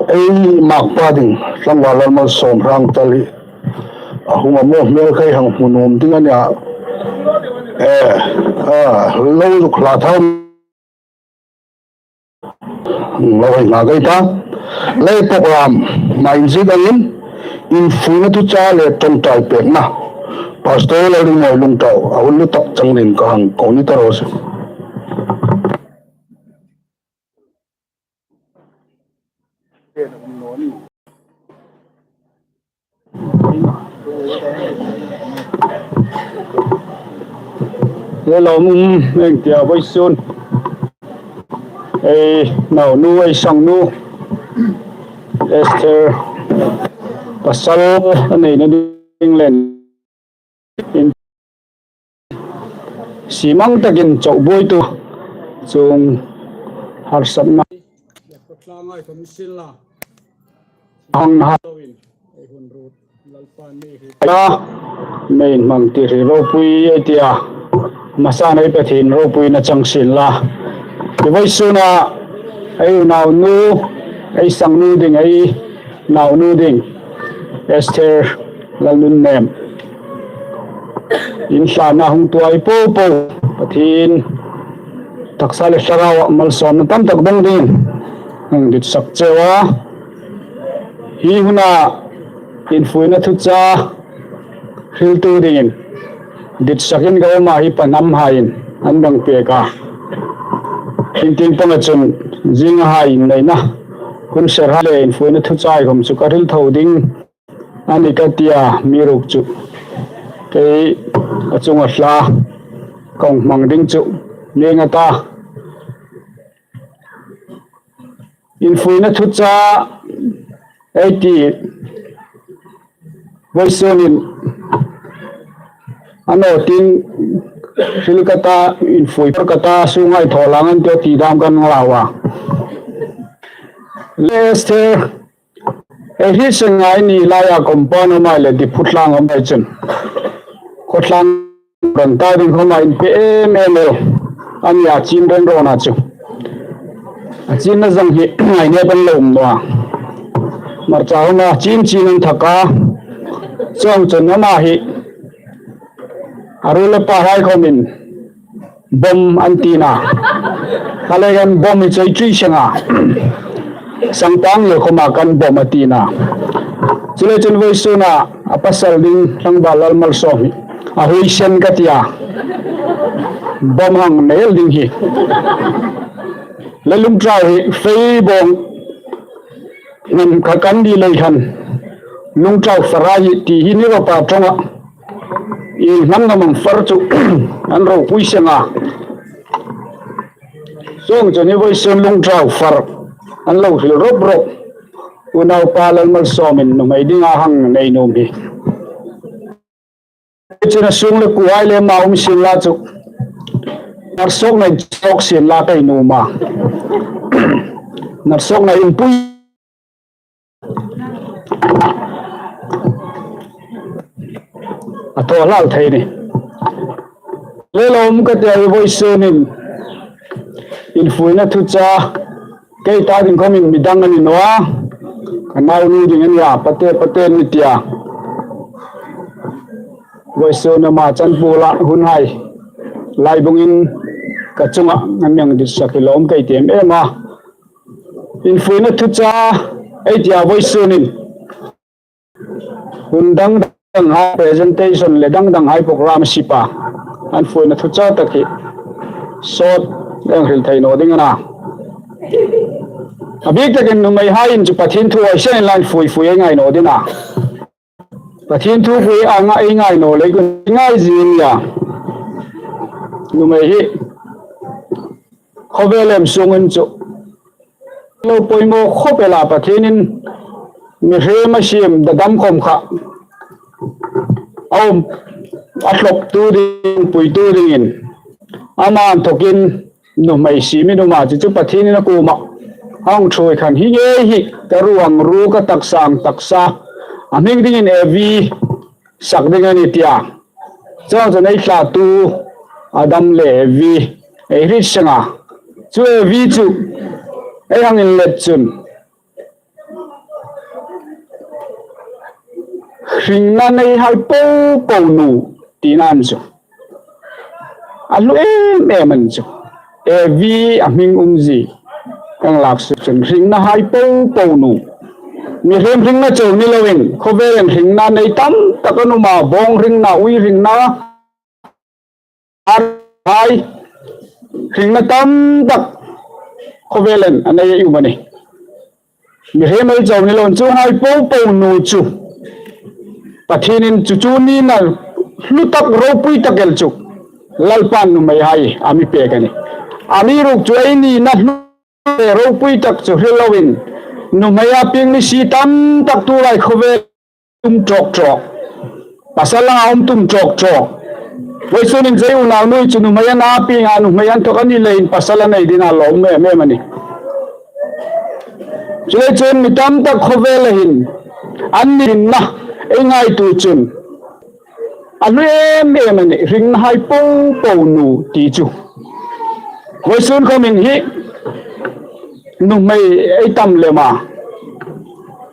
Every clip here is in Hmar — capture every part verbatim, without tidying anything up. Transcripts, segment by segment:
Ei makpa ding, tlangval Lalmalsawm Hrangtal hi a hung a maw, hmel kha ei hang hmu nuom ding a nia. Eh, ah, lo zuk hla thar lo hei nga kei ta. Le program hmai inziek angin infuina thucha le ṭawngṭai pekna Pastor Lalringmawi Lungtau a hun lutak chang dingin ka hang ko ni ta raw se. Le lawmum, engtia vawisun ei naunu, ei sangnu Esther pasal a neina ding le in simang takin chawhbuoitu chuong harsatna. Hang na ha. Mei hmang ti ri ropui ei tia. Hmasa nei Pathien ropuina chang sien la. I vawisuna ei naunu, ei sangnu ding, ei naunu ding Esther Lalnunnem inthlana hung tuoi po po Pathien taksa le thlaraua malsawmna tam tak dong dingin hung ditsak cheu a. Hi huna infuina thucha hriltu dingin ditsakin ka um a, hi panam haiin an dang pek a. Hring tieng panga chun zinga hai inneina hun serhai le infuina thucha hai khom chu ka hril tho ding a ni ka tia, mi ruk chu kei a chunga hla ka hung hmang ding chu ning a ta. Infuina thucha ei ti vawisunin a naw tin hril ka ta, infui phar ka ta, sungai thaw lang an tio ti dam kan nglau a. Le Esther, ei hriet seng ngai ni laia compound a mai le Diphu tlang a mai chun khawtlang ran ta ding khawma inpe em em el a nia, chin ren rawna chu. A chinna zang hi ngai ne pan lo um naw a. Marcha huna chin chin an thak a. Chuong chun ama hi a ru le pa hai khomin bom an tina. Kha le kan bom hi chei chui senga. Sangtang le khoma kan bom a tina. Chule chun vawisuna a pasal ding tlangval Lalmalsawm hi a huisen ka tia. Bom hang nei el ding hi. Le Lungtau hi fei bawng ngam kha kan ni lei khan Lungtau far a hi ti hi ni ro pa ṭawnga. Inhmang ngam ang far chu an ropui senga. Chuong chun hi vawisun Lungtau far an lo hril rawp rawp. Unaupa Lalmalsawmin nuhmei dinga hang nei nuom hi. Chun a sung le kuo hai le ma um sien la chu. Narsawkna inchawk sien la ka nuom a. Narsawkna inpui a thaw hlak thei ni. Le lawm ka ti a, vawisunin infuina thucha kei ta ding khomin mi dang a ni naw a. Ka naunu ding a nia, pate pate ni tia. Vawisun ama chanpuola hun hai lai bungin ka chunga an mi hang ditsak hi lawm ka ti em em a. Infuina thucha ei tia vawisunin hun dang dang hai presentation le dang dang hai program sipa infuina thucha tak hi sawt dang hril thei naw ding a na. A bik takin nuhmei haiin chu Pathien thu hai seng la infui fui ei ngai naw ding a. Pathien thu pui a nga ei ngai naw lei kun ngai zing a. Nuhmei hi khawvel em sungin chu lo poimaw khawp el a, Pathienin mihriem a siem dadam khom kha a um, a thlawptu ding, puitu dingin ama inthokin nuhmei siem in um a, chu chu Pathienin a kuoma a hung ṭhuoi khan hi ngei hi ka ruong ru ka taksa ang taksa a hming dingin Evi sak ding a ni tia. Chuong chun ei thlatu Adam le Evi ei hriet seng a. Chu Evi chu ei hang inlet chun hringna neihai popo nu tina chu a hlu em em a ni chu. Evi a hming umzie kan lak suok chun hringnahai popo nu. Mihriem hringna chau ni loin khawvelin hringna nei tam tak an um a, bawng hringna, ui hringna, ar hai hringna tam tak khawvelin a nei a um a nih. Mihriem el chau ni loin chuonghai popo nu chu Pathienin chu chu nina hlu tak ropui tak el chu Lalpan nuhmeihai a mi pek a nih. Amiruokchu ei nina hlu le ropui tak chu hril loin nuhmeia pieng ni si tam tak tulai khawvel um tawk tawk. Pasal a um tum tawk tawk. Vawisun inchei unau nu chu nuhmei a na pieng a, nuhmei an thawk a ni leiin pasal a nei dingin a lawm em em a nih. Chuleiin chun mi tam tak khawvela hin an nina ei ngaituo chun a hlu em em a nih, hringnahai popo nu ti chu. Vawisun khomin hi nuhmei ei tam lem a.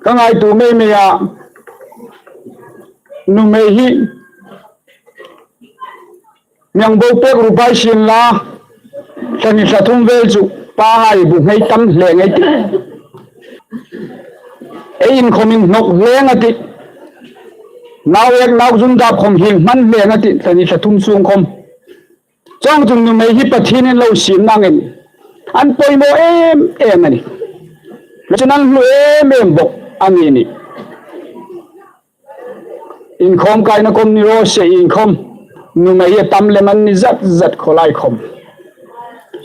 Ka ngaituo mei mei a, nuhmei hi mi hang bo pek rupai sien la, thla hni thla thum vel chu pahai bu nghei tam hle ngei ti. Ei in khomin hnawk hle ngei ti. Nau ek nau zun dap khom hil hman hle ngei ti, thla hni thla thum sung khom. Chuongchun nuhmei hi Pathienin lo siem nangin an poimaw em em a nih. Chun an hlu em em bawk a ni nih. Inkhawm kaina khom ni raw se, inkhawm nuhmei hi a tam lem an ni zat zat khawlai khom.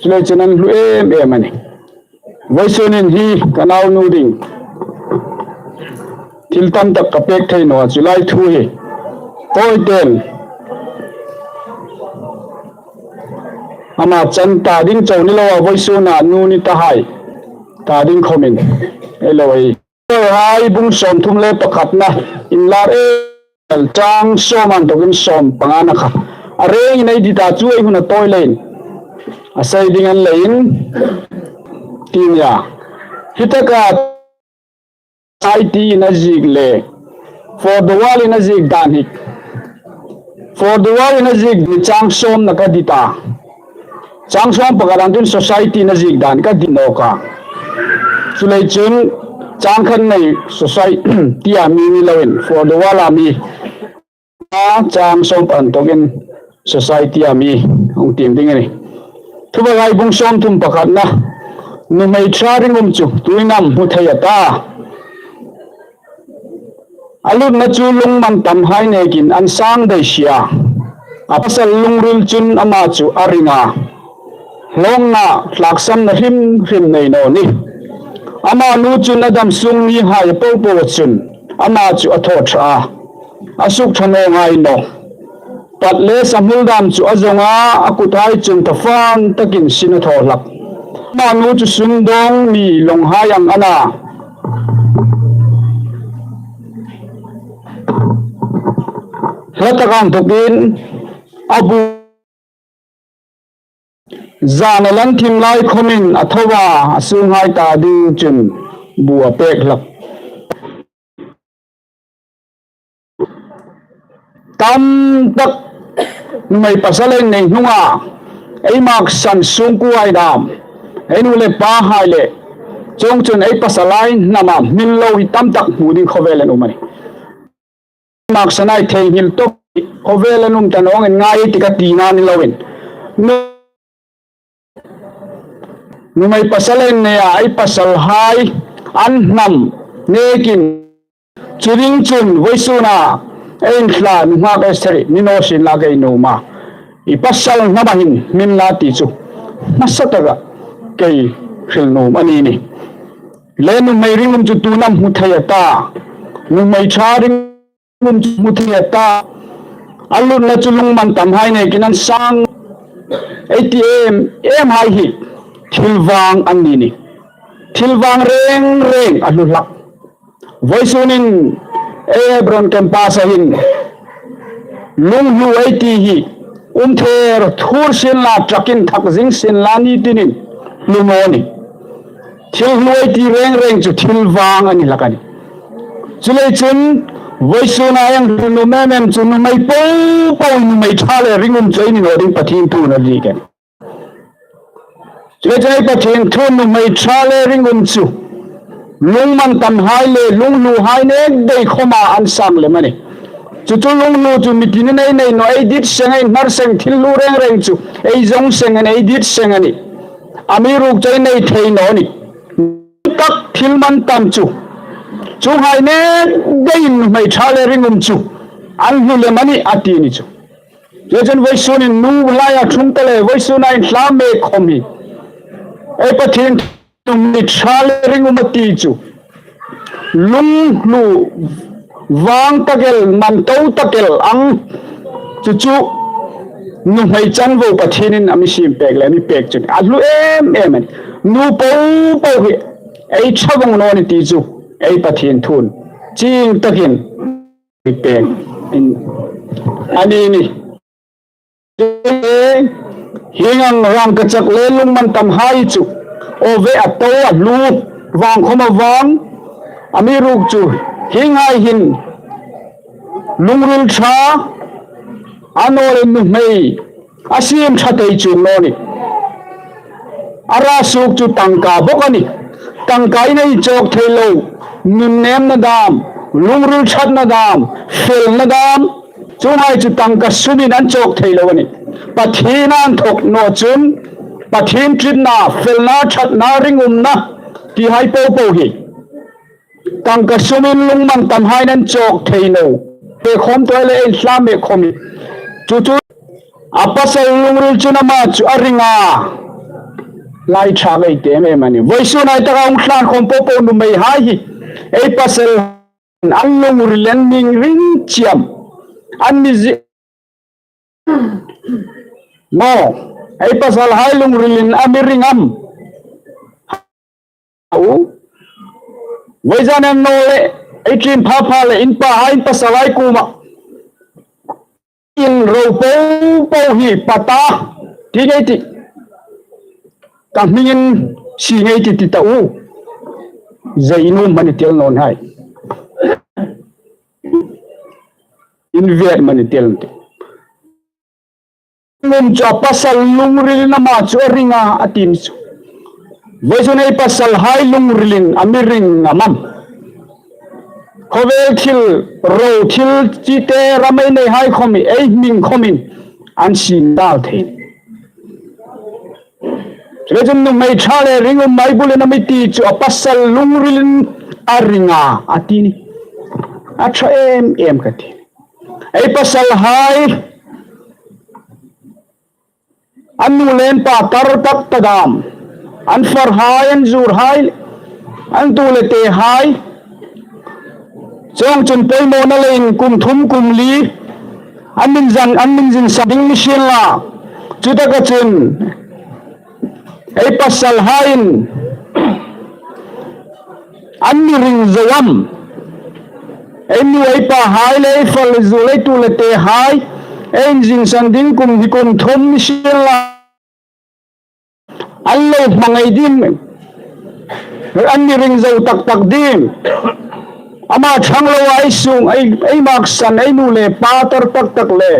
Chuleiin chun an hlu em em a nih. Vawisunin hi ka nau nu ding thil tam tak ka pek thei naw a, chu lai thu hi tawi ten ama chan ta ding chau ni lo a, vawisuna nu ni tahai ta ding khomin ei lo ei. Hai bung sawmthum le pakhatna inlar el chang sawm antawkin sawm pangana kha a rengin ei dit a, chu ei hun a tawi leiin a sei ding a ni leiin ti nia. Hi taka society-in a ziek le For the World-in a ziek dan hi, For the World-in a ziek dan chang sawmna ka dit a. Chang sawm pakhat ang chun society-in a ziek dan ka dit nawk a. Chuleiin chun chang khat nei society-a mi ni loin For the World-a mi. A chang sawm antawkin society-a mi hung tiem ding a nih. Thuvakai bung sawmthum pakhatna, nuhmei ṭha ringum chu tuin am hmu thei a ta? A lutna chu lungmantamhai nekin an sang dai si a. A pasal lungril chun ama chu a ring a. Hlawkna tlaksamna hrim hrim nei naw nih. Ama nu chun a dam sung nihai popo chun ama chu a thaw ṭha a. A suk ṭha naw ngai naw. Pat le samhul dam chu a zawng a, a kuthai chun tafan takin sin a thaw hlak. Ama nu chu sumdawng mi lawnghai ang a na. Hla tak ang tukin a bu zan a lan thim lai khomin a tho a, a sunghai ta ding chun bu a pek hlak. Tam tak nuhmei pasal ei nei hnunga ei maksan sungkuohai dam, ei nu le pahai le, chuongchun ei pasalhai hnama hmil lo hi tam tak hmu ding khawvel an um a nih. Maksanhai theinghil tawk khawvel an um ta nawng an ngai ti ka tina ni loin. Nu, nuhmei pasal ei nei a, ei pasalhai an hnam nekin. Chu ding chun vawisuna ei inthla nunghak Esther ni naw sien la kei nuom a. I pasal hnama hin hmil la ti chu hmasa taka kei hril nuom a ni nih. Le nuhmei ringum chu tuin am hmu thei a ta? Nuhmei ṭha ring hmu thei a ta? A lutna chu lungmantamhai nekin an sang, ei ti em em hai hi thil vang an ni nih. Thil vang reng reng a hlu hlak. Vawisunin ei Hebron campus-a hin lunghlu ei ti hi um ther thur sien la, truck-in thak zing sien la ni tinin hlu naw nih. Thil hlu ei ti reng reng chu thil vang a ni hlak a nih. Chuleiin chun Vawisuna ei hriet nuom em em chu nuhmei po po nuhmei ṭha le ringum chu ei ni naw ding Pathien thu a nih. Chuleiin ei Pathien thu nuhmei ṭha le ringum chu lungmantamhai le lunghluhai nek dai khoma an sang lem a nih. Chu chu lunghlu chu mi tinin ei nei naw, ei dit seng, ei hnar seng, thil hlu reng reng chu ei zong seng a nih, ei dit seng a nih. Amiruokchu ei nei thei naw a nih. Tak thil mantam chu chuonghai nek daiin nuhmei ṭha le ringum chu an hlu lem a nih a ti a nih chu. Chuleiin vawisunin nu laia ṭhung ta le, vawisuna inhla mek khom hi ei Pathien nuhmei ṭha le ringum a ti chu lunghlu vang tak el, man to tak el ang chu chu nuhmei chanvo Pathienin a mi siem pek le a mi pek chu a hlu em em a nih. Nu po po hi ei ṭha vong naw ni ti chu ei Pathien thun chieng takin mi pek in a ni nih. Hieng ang rangkachak le lungmantamhai chu, aw ve, a to, a hlu, vang khom a vang, amiruokchu hienghai hin lungril ṭha, a naw le nuhmei a siem ṭha thei chuong naw a nih. A ra suok chu tangka bawk a nih. Tangkain ei chawk thei lo, nunnemna dam, lungril ṭhatna dam, felna dam, chuonghai chu tangka sumin an chawk thei lo a nih. Pathien a inthawk naw chun Pathien ṭitna, felna, ṭhatna, ringumna tihai po po hi tangka sumin lungmantamhaiin an chawk thei naw. Pe khom ta le, inhla mek khom hi chu chu a pasal lungril chun ama chu a ring a. Lai ṭha ei ti em em a nih. Vawisun ei taka hung tlan khom po po nuhmeihai hi ei pasal an lungril an mi ring chiam. An mi zi- Maw, ei pasalhai lungrilin a mi ring am? Au. Vawizan an naw le, ei tlin pha pha le, in pahai, in pasalhai kuoma in ro po po hi pa ta ti ngei ei tih. Ka hmingin sie ngei ei tih ti ta u. Zei nuom mani tel naw hai. In vet mani tel ti. Ngum chu a pasal lungrilin ama chu a ring a, a ti a nih chu. Vawisun ei pasalhai lungrilin a mi ring ngam am? Khawvel thil, ro thil chite, ram ei neihai khom hi ei hming khomin an sie ngal thei. Chuleiin nuhmei ṭha le ringum Baibulin a mi ti chu a pasal lungrilin a ring a, a ti a nih. A ṭha em em ka ti. Ei pasalhai, an nu le an pa tar tak ta dam, an farhai, an zurhai, an tu le tehai, chuongchun poimawna leiin kum thum kum li an min zan, an min zingsan ding ni sien la. Chutaka chun ei pasalhaiin an mi ring zo am? Ei nu ei pahai le ei far le zur le tu le tehai ei inzingsan ding kum hi kum thum ni sien la, an lo hmangai dim, an mi ring zo tak tak dim? Ama ṭhang lo ei sung, ei, ei maksan, ei nu le pa tar tak tak le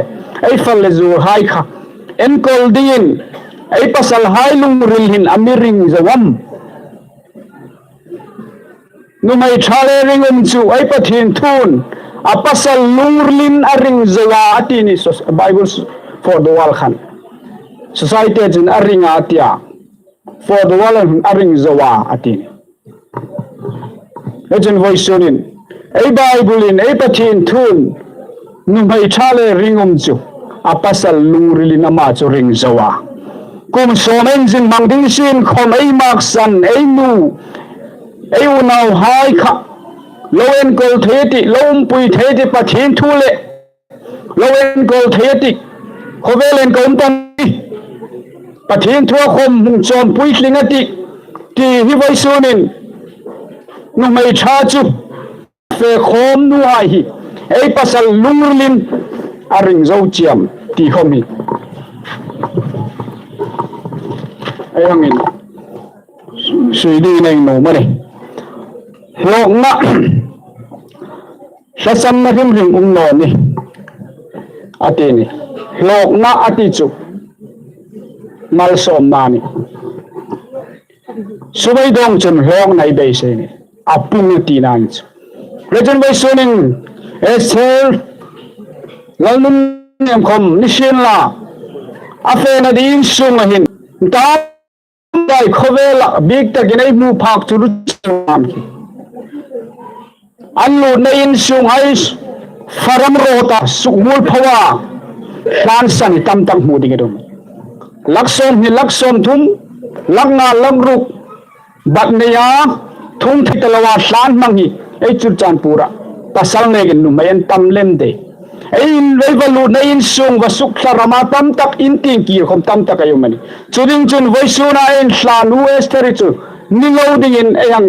ei far le zurhai kha enkawl dingin ei pasalhai lungril hin a mi ring zo am? Nuhmei ṭha le ringum chu ei Pathien thun a pasal lungrilin a ring zo a, a ti a nih. So-, Bible s-, for the world khan. Society chun a ring a, a ti a. For the world a ring zo a, a ti a nih. Chuleiin vawisunin ei Baibulin, ei Pathien thun nuhmei ṭha le ringum chu a pasal lungrilin ama chu ring zo a. Kum sawm ei inzin hmang ding sien khom ei maksan, ei nu, ei unauhai kha lo enkawl thei a tih, lo umpui thei a tih, Pathien thu le lo enkawl thei a tih. Khawvel enkawl um ta a nih. Pathien thua khom hung chawn puitling a tih. Ti hi vawisunin nuhmei ṭha chu fe khom nuhai hi ei pasal lungrilin a ring zo chiam ti khom hi ei hangin sui ding ei nuom a nih. Hlawkna, Thlasamna hrim hrim um naw ni, a ti ni. Hlawkna a ti chu malsawmna ni. Sumai dawng chun hlawkna ei beisei ni. A pung a tina ni chu. Leichun beisei ni. Esther, Lalnunnem khawm ni sien la. A fena ding sunga hin. Tam tak khawvela bik takin ei hmu phak chu ru chu an khi. An lutna in sunga ei faram ro ta sukmul phawa hlan san hi tam tak hmu ding a um. Lak sawm hni, lak sawm thum, lak nga, lak ruk, bat nei a, thung thei ta loa hlan hmang hi, ei Churachandpura pasal nekin nuhmei an tam lem de. Ei in, ei va lutna in sung va suk thla rama tam tak in tieng kir khawm tam tak ei um a nih. Chu ding chun vawisuna ei inhlan u Esther chu ni lo dingin ei hang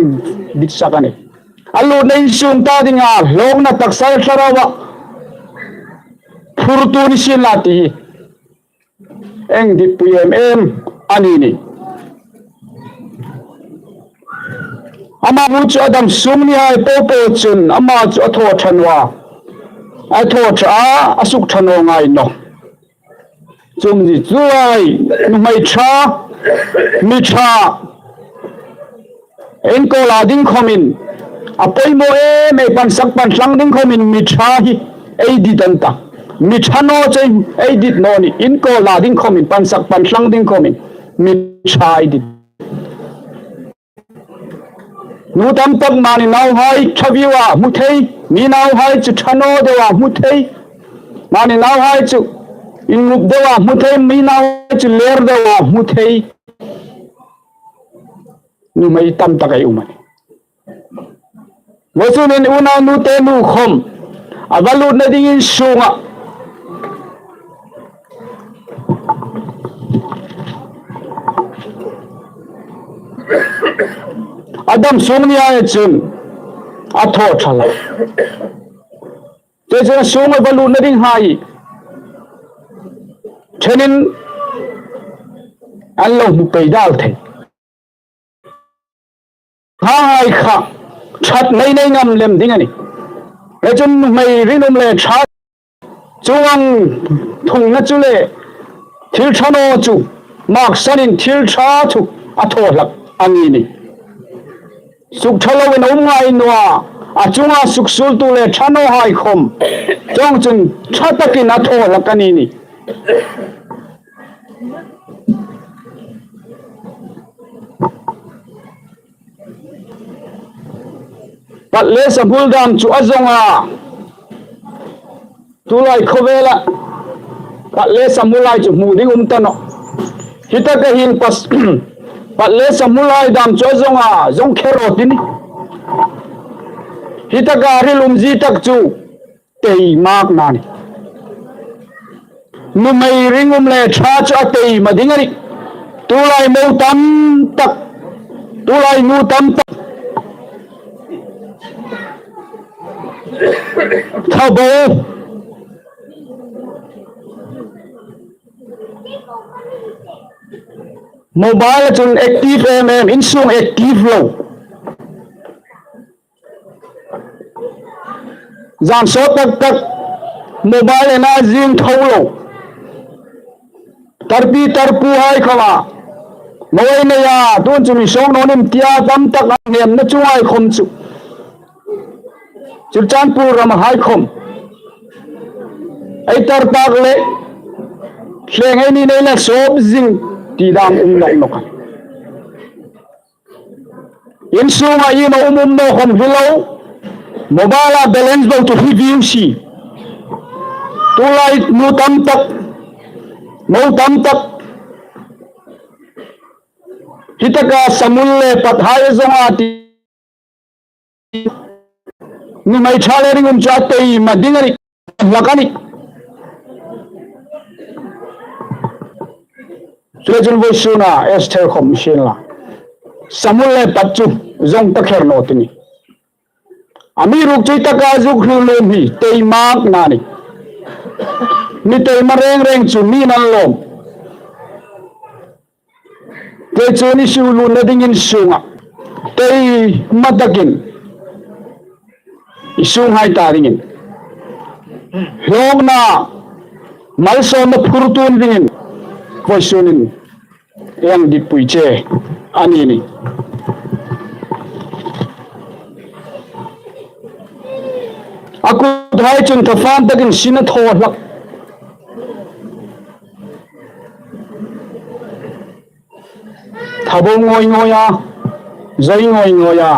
dit sak a nih. A lutna in sung ta dinga hlawkna taksa Thlarauva phurtu ni sien la ti hi. Eng dit pui em em a ni ni. Ama bu chu a dam sung ni hai po po chun ama chu a thaw ṭha naw a. A thaw ṭha a, a suk ṭha naw ngai naw. Chu ni chu ai, nuhmei ṭha, mi ṭha. Inkawl a ding khawmin, a poimaw em ei pansak pantlang ding khawmin mi ṭha hi ei dit an ta. Mi ṭha naw chu ei dit naw ni, inkawl a ding khawmin, pansak pantlang ding khawmin mi ṭha ei dit. Nu tam tak mani nauhai ṭha viu a hmu thei, mi nauhai chu ṭha naw deu a hmu thei. Mani nauhai chu innguk deu a hmu thei, mi nauhai chu ler deu a hmu thei. Nuhmei tam tak ei um a nih. Vawisun hin unau nute nu khawm a va lutna ding in sunga a dam sung ni hai chun a thaw ṭha lo. Chu chu a sunga va lutna ding hai ṭhenin an lo hmu pei dal thei. Hai kha ṭhat nei nei ngam lem ding a nih. Leichun nuhmei rinum le ṭha chuong ang thungna chu le thil ṭha naw chu maksanin thil ṭha chu a thaw hlak a ni ni. Suk ṭha loin a um ngai naw a, a chunga suksuoltu le ṭha nawhai khawm chuong chun ṭha takin a thaw hlak a ni ni. Pat le Samuel dam chu a zong a. Tulai khawvela Pat le Samuel hai chu hmu ding um ta naw. Hi taka hin pas, Pat le Samuel hai dam chu a zong a, zong kher rawh ti ni. Hi taka hril umzie tak chu teimakna ni. Nuhmei ringum le ṭha chu a teima ding a nih. Tulai mo tam tak, tulai nu tam tak thaw bo. Mobile chun active em em, insung active lo. Zan sawt tak tak mobile en a zing tho lo. Tarpi tarpuhai khawma, mo ei nei a, tun chu mi sawng naw nim tia tam tak a hnemna chunga ei khawm chu. Churachandpur ramhai khawm ei tar tak le, thleng ei ni nei la sawp zing ti dam um nawk nawk a. Insunga iem a um um naw khawm hre lo, mobile-a balance bo chu hre vieu si. Tulai nu tam tak, mo tam tak, hi taka Samuel le Pat hai zong a ti. Nuhmei ṭha le ringum chu a teima ding a nih. Hlak a nih. Chuleiin vawisuna Esther khawm hre la, Samuel le Pat chu zong ta kher naw ti ni. Amiruokchu hi taka zuk hril lem hi teimakna ni. Mi teima reng reng chu mi'n an lawm. Chuleiin i suk lutna ding insunga teima takin i sunghai ta dingin Hlawkna malsawmna phurtu dingin vawisun hin ei hang ditpui che a ni nih. A kuthai chun thafan takin sin a thaw hlak. Tha bo ngawi ngawi a, zoi ngawi ngawi a,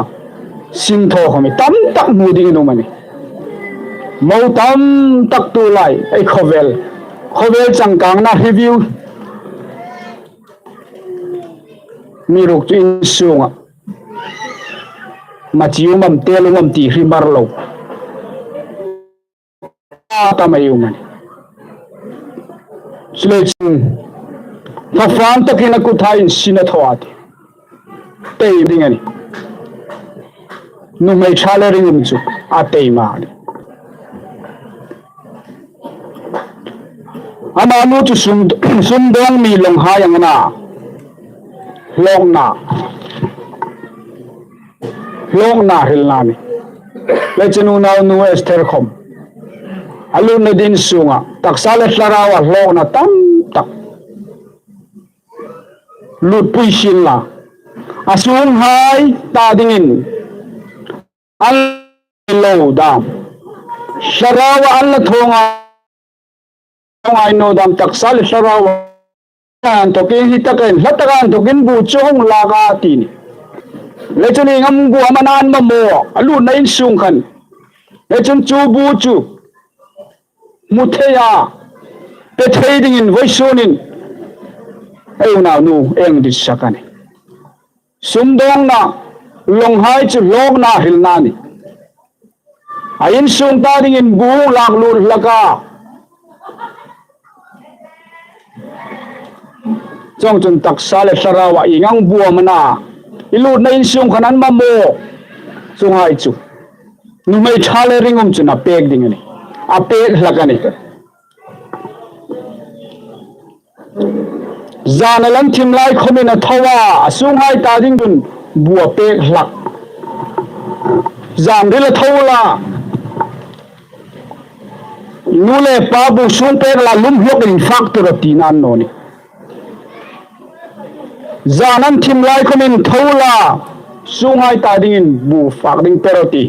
sin thaw khom tam tak hmu dingin um a nih. Mo tam tak tu lai ei khawvel, khawvel changkangna hri viu. Amiruokchu insunga machi um am, tel um am ti hriet mar lo a tam ei um a nih. Chuleiin thafan takin a kuthaiin sin a thaw a tih. Tei ding a nih. Nuhmei ṭha le ringum chu a tei ma a nih. Ama nu chu sum, sumdawng mi lawnghai ang a na. Hlawkna, hlawkna hrilna a nih. Le chun unaunu Esther khom a lutna ding sunga taksa le thlaraua hlawkna tam tak lutpui sienla. A sunghai ta dingin an lo dam, thlaraua an la thaw ngai, thaw ngai naw dam, taksa le thlaraua an thawkin, hi takin, hla taka an thawkin bu chu hung lak a ti a nih. Le chun ieng am bu am a na an mamaw a, a lutna insung khan. Le chun chu bu chu hmu thei a, pe thei dingin vawisun hin ei unaunu ei hang ditsak a nih. Sumdawngna lawnghai chu hlawkna hrilna a nih. A insung ta dingin bu lak lut hlak a. Chuongchun taksa le thlaraua ieng ang bu am a na, i lutna insung khan an mamaw. Chuonghai chu nuhmei ṭha le ringum chun a pek ding a nih. A pek hlak a nih. Zan a lan thim lai khomin a tho a, a sunghai ta ding chun bu a pek hlak. Zan ril a tho la, nu le pa bu sung pek la, lum hlawkin fak tur a tina a ni naw nih. Zan an thim lai khomin tho la, sunghai ta dingin bu fak ding per a ti.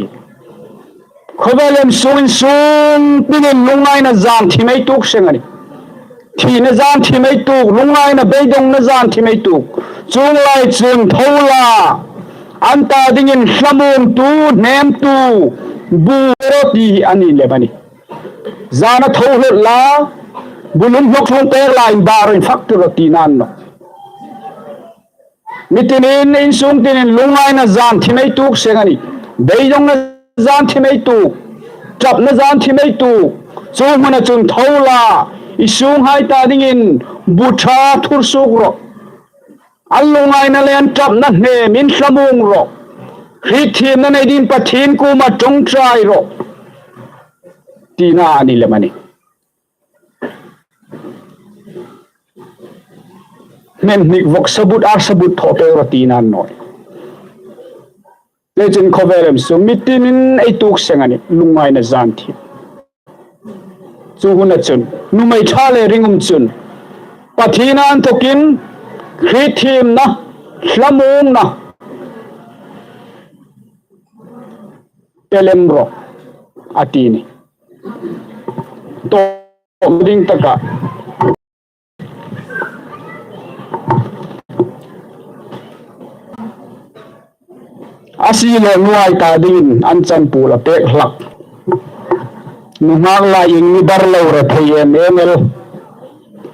Khawvel insung insung dingin lungngaina zan thim ei tuok seng a nih. Thina zan thim ei tuok, lungngaina beidongna zan thim ei tuok. Chuong lai chun tho la, an ta dingin thlamuongtu, hnemtu bu per a ti a ni lem a nih. Zan a tho hlak la, bu lum hlawk hlawk pek la, inbar in fak tur a tina a ni naw. Mi tinin, insung tinin lungngaina zan thim ei tuok seng a nih. Beidongna zan thim ei tuok, ṭapna zan thim ei tuok. Chu hmuna chun tho la, i sunghai ta dingin bu ṭha thur suok rawh. An lungngaina le an ṭapna hnemin thlamuong rawh. Hrietthiemna nei dingin Pathien kuoma ṭawngṭai rawh, tina a ni lem a nih. Hmel hnik vawksa but, arsa but thaw pek rawh tina a ni naw. Le chun khawvel insung mi tinin ei tuok seng a nih, lungngaina zan thim. Chu hmuna chun nuhmei ṭha le ringum chun Pathien inthawkin hrietthiemna, thlamuongna pe lem rawh a ti a nih. Tawp ding taka a silo nuhai ta dingin an chanpuol a pek hlak. Nunghak lai ieng ni bar lo rethei em em el.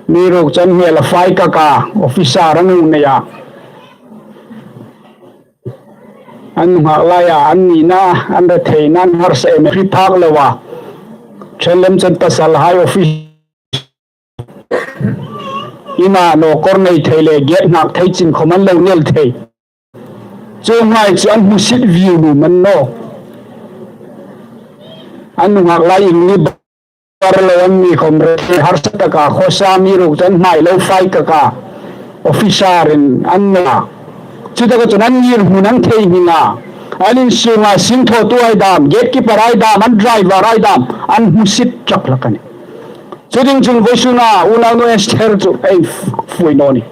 Amiruokchu an hmel a fai kak a, officer an hung nei a. An nunghak laia an nina, an retheina, an harsa em em hre phak loa, ṭhen lem chun pasalhai office ina nawkawr nei thei le gate hnak thei chin khom an lo nei thei. Chuonghai chu an hmusit viu nuom a ni naw. An nunghak lai ieng ni bar lo an ni khom rethei harsa taka khawsa, amiruokchu an hmai lo fai kak a, officer-in an nei a. Chutaka chun an ngirhmun an theinghil a. An insunga sinthawtuhai dam, gatekeeperhai dam, an driverhai dam, an hmusit rak hlak a nih. Chu ding chun vawisuna unau nu Esther chu ei fui naw nih.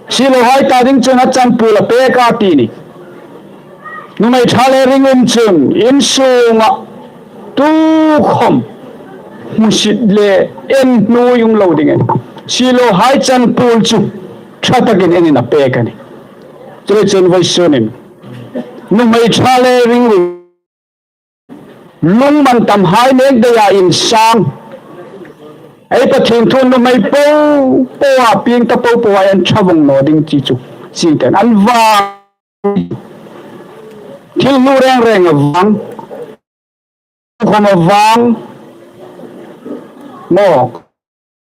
Siehlawhai ta ding chun a chanpuol a pek a ti nih. Nuhmei ṭha le ringum chun insunga tukhawm hmusit le en hnuoi um lo ding a nih. Siehlawhai chanpuol chu ṭha takin enin a pek a nih. Chuleiin chun vawisunin nuhmei ṭha le ringum lungmantamhai nek deia insang, ei Pathien thu nuhmei po poa pieng ta po poa en ṭha vawng naw ding chi chu, chingten an vang, thil hlu reng reng a vang, khawm a vang, maw,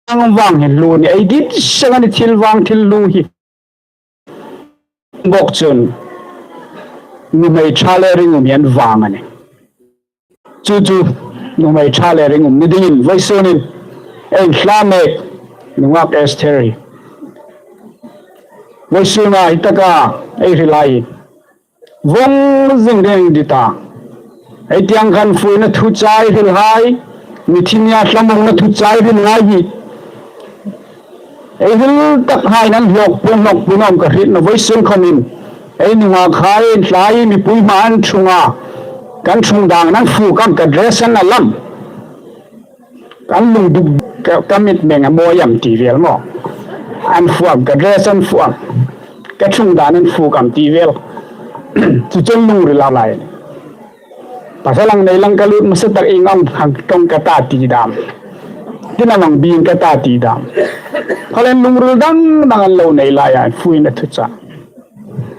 ang vang hi hlu ni, ei dit seng a nih, thil vang thil hlu hi. Bawk chun nuhmei ṭha le ringum hi an vang a nih. Chu chu nuhmei ṭha le ringum ni dingin vawisunin ei hla mek nungak Esther hi vawisuna hi taka ei hril hai vawng zing ding a nih ta. Ei tiang khan fuina thuchah ei hril hai, mithinia thlamuongna thuchah ei hril hai hi ei hril tak hai nan hlawkpui hlawkpui nawm ka hriet naw vawisun khawmin. Ei nungakhai, hlai, mipui hmaa an ṭhung a, kan ṭhung dan an fuk am, ka dress an al am, kan lungduk, ka, ka mitmeng a mawi am ti vel maw. An fuk am, ka dress an fuk am, ka ṭhung dan an fuk am ti vel. Chu chun lungril a lai. Pasal ang nei lang ka lut hmasa tak ieng ang hang tawng ka ta ti dam. Tina mang bing ka ta ti dam. Khalen lungril dang dang an lo nei lai a, fuina thuchah.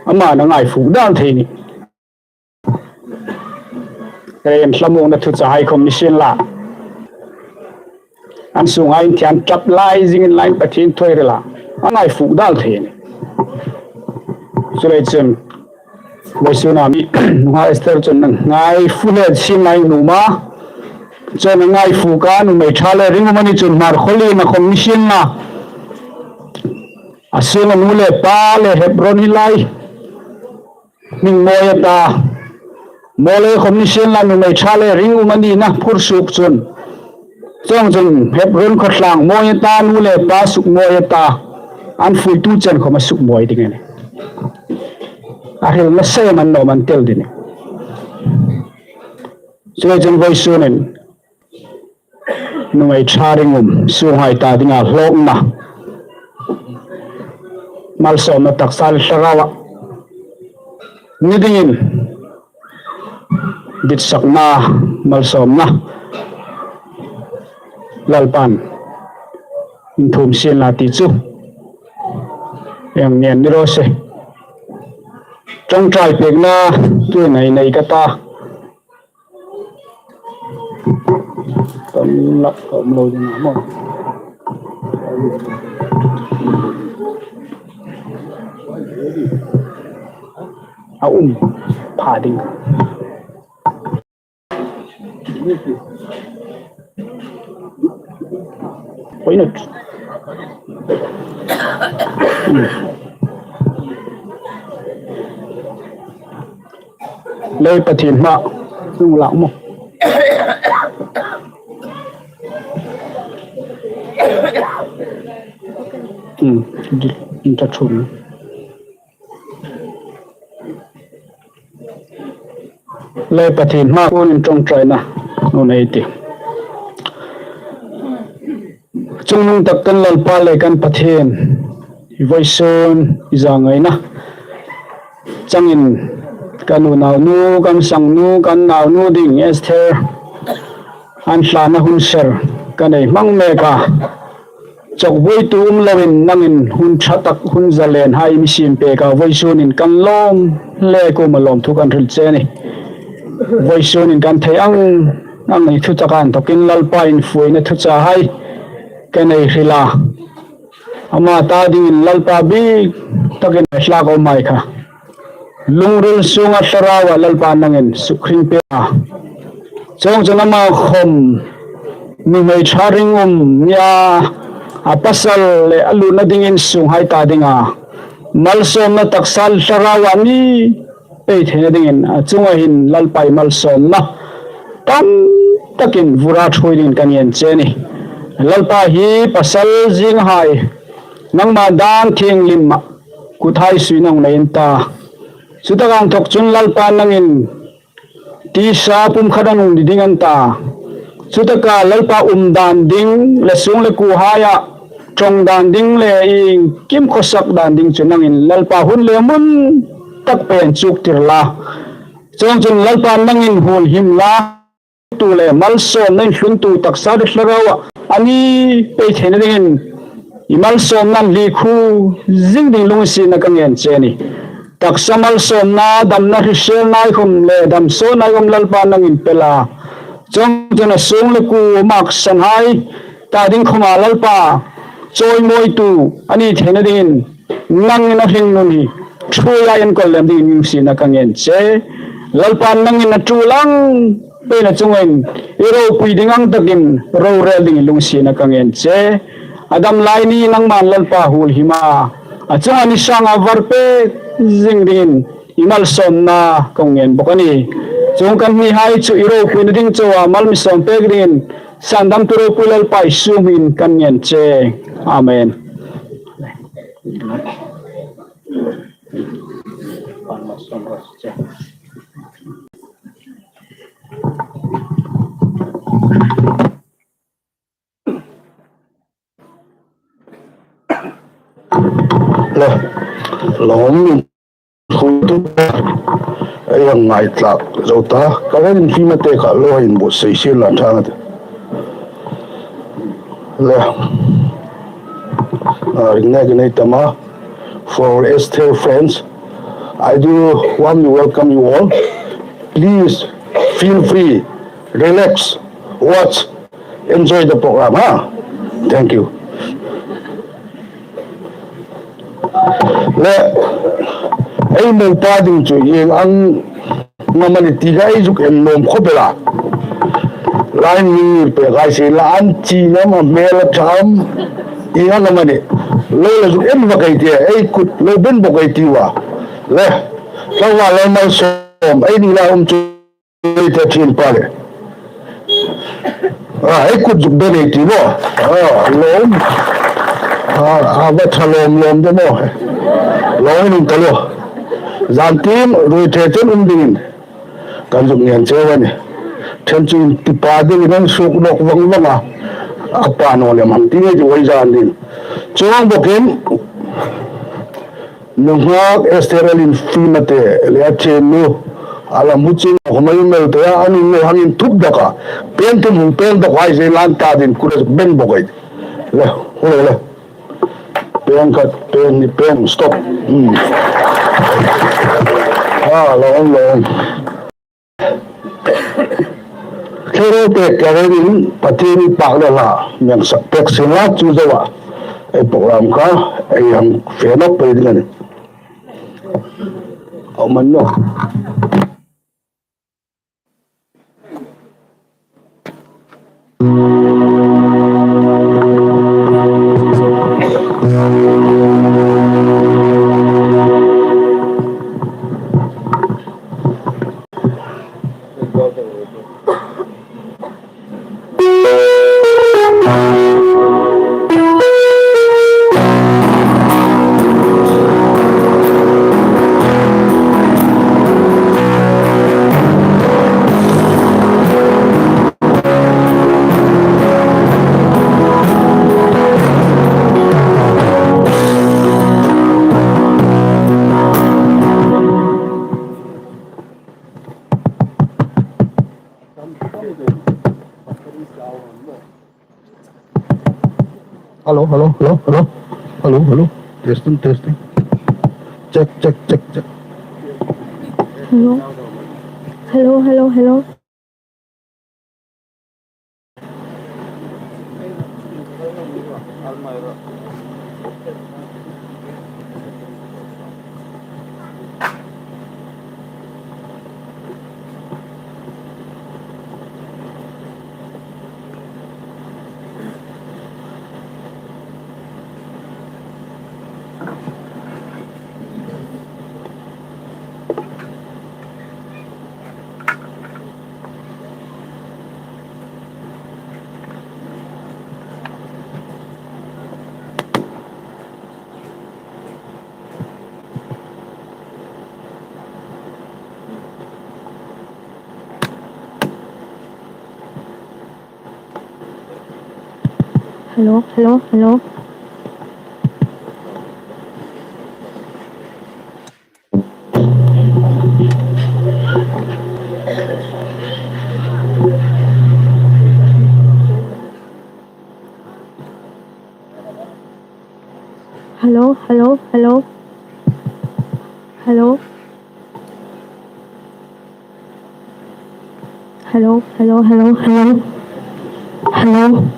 Ama na ngai fuk dal thei ni. Karen thlamuongna thuchah hai khawm ni sien la. An sunga inthieng ṭap lai zingin lain Pathien thu ei hril a, a ngai fuk dal thei ni. Chuleiin chun vawisuna mi nungak Esther chun ngai fu le sin lai nuom a. Chun a ngai fuk a, nuhmei ṭha le ringum a ni chun Hmarkhawlien a khawm ni sien la. A sunga nu le pa le Hebron hi lai hming mawi a ta. Mawlei khawm ni sien la nuhmei ṭha le ringum a nina phur suok chun. Chuong chun Hebron khawtlang mawi a ta, nu le pa suk mawi a ta. An fuitu chen khawm a suk mawi ding a nih. A hrilna sem an nawm an tel ding a nih. Chuleiin chun vawisunin nuhmei ṭha ringum sunghai ta dinga hlawkna, malsawmna taksa le thlaraua ni dingin ditsakna, malsawmna Lalpan inthuom sien la ti chu ei ngen ni raw se. Ṭawngṭai pekna tuhin ei nei ka ta. Kan lak ka um lo ding a maw. A um pha ding. Why not? Hmm. Lei Pathien hma, nung lak maw. Hmm, di, in ta chun. Lei Pathien hma kunin ṭawngṭaina nun ei ti. Chungnung tak kan Lalpa le kan Pathien, i vawisun i zangaina changin kan unaunu, kan sangnu, kan naunu ding Esther an thlana hun ser kan ei hmang mek a. Chawkbuoitu um loin nangin hun ṭha tak, hun zalenhai mi siem pek a, vawisun in kan lawm le kuoma lawmthu kan hril che a nih. Vawisun in kan thei ang ang ni thu taka inthokin Lalpa infuina thuchahai kan ei hril a. Ama ta dingin Lalpa bik takin a hlak a um hai kha. Lungril sunga thlaraua Lalpa nangin suk hring pek a. Chuong chun ama khawm nuhmei ṭha ringum nia, a pasal le a lutna ding in sunghai ta dinga malsawmna taksa le thlaraua ni pei theina dingin a chunga hin Lalpa i malsawmna tam takin vur a ṭhuoi dingin kan ngen che a nih. Lalpa hi pasal zinghai nangma dan thienghlim a kuthai suina hung nei an ta. Chutaka inthok chun Lalpa nangin tisa pumkhat a hung ni ding an ta. Chutaka Lalpa um dan ding le sung le kuohai a ṭawng dan ding le iengkim khawsak dan ding chu nangin Lalpa hun le hmun tak pei inchuktir la. Chuongchun Lalpa nangin huolhim la, tu le malsawmna inhluntu taksa le thlarau a, a mi pei theina dingin i malsawmna inhlikhuo zing ding lunginsietna ka ngen che a nih. Taksa malsawmna, damna hriselna khawm le damsawna khawm Lalpa nangin pe la. Chuongchun a sung le kuo maksanhai ta ding khawma Lalpa chawimawitu a ni theina dingin nangin a hringnun hi ṭhuoia enkawl lem dingin lunginsietna ka ngen che. Lalpa nangin a ṭul ang pei a chungin i ropui ding ang takin rorel dingin lunginsietna ka ngen che. A dam lai ni nangman Lalpa huolhim a, a chunga ni sanga var pek zing dingin i malsawmna ka ngen bawk a nih. Chuong kan mihai chu i ropuina ding chauha mal mi sawm pek dingin sandamtu ropui Lalpa Isu hmingin kan ngen che. Amen. Lo, lo, mi khutu, ei hang ngaithlak zo ta, ka ren fima te kha lo hin bu sei sil lan thang te. Le. Ah, ring ne ke nei tama. For Esther friends, I do warmly welcome you all. Please feel free, relax, watch, enjoy the program, ha? Thank you. Le, ei mo pa ding chu ieng ang ngam a ni ti kha ei zuk en nuom khop el a. Line mi pe kai si la an chi ngam a hmel a ṭha am ieng ang ngam a ni. Lo la zuk en bawk ei ti, ei kut lo ben bawk ei ti a. Le, tlangval le malsawm ei ni la um chu. Ei ta ṭhin pa le. A, ei kut zuk ben ei ti maw. A, lo. A, a va ṭha lawm lawm de maw. Lo ei nung ta lo. Zan tin ruoi ṭhe chen um dingin kan zuk ngen cheu a nih. Ṭhen chu inti pa dingin an suk nawk vang vang a. A pa naw lem hang ti ngei chu ei zan ding. Chuong bawkin, nunghak Esther L. Infima te le a ṭhennu, a lam hu ching khawm ei mel te a, an innu hang inthup dawk a, peng thum hung peng dawk hai zei lan ta ding kut a zuk ben bawk ei. Le, hu le, le. Peng khat, peng hni, peng, stop. Hmm. A, lo, lo. Thlarau pek ka renin Pathien i pakna hla mi hang sak pek sien la, chu zoa ei program kha ei hang fe nawk pei ding a nih. Au man naw. Hello, hello, hello, hello. Hello, hello. Testing, testing. Check, check, check, check. Hello. Hello, hello, hello. Hello, hello, hello. Hello, hello, hello. Hello. Hello, hello, hello, hello. Hello.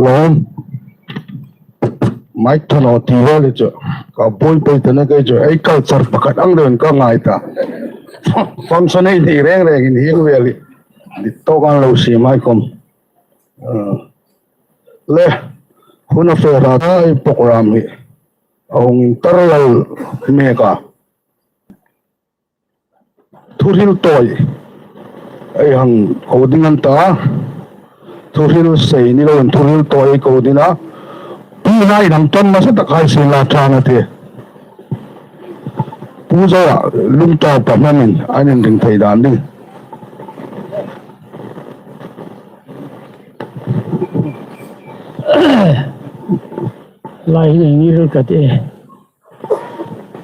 Lawm. Mike thaw naw ti vel chu. Ka buoi pei ta na kei chu. Ei culture pakhat ang deuin ka ngai ta. Function ei nei reng reng in hieng vel hi. Dit to kan lo si mai kom. Ah. Le. Hun a fe ra ta ei program hi. A hung intar lal mek a. Thuhril tawi. Ei hang ko ding an ta. Thuhril sei ni lo in thuhril tawi ko ding a. Pi hai nang ton masa tak hai sei la tang a ti. Pu Zoa lungtawp a hmangin an inring thei dan ding. Lai hin ei ngir ka ti.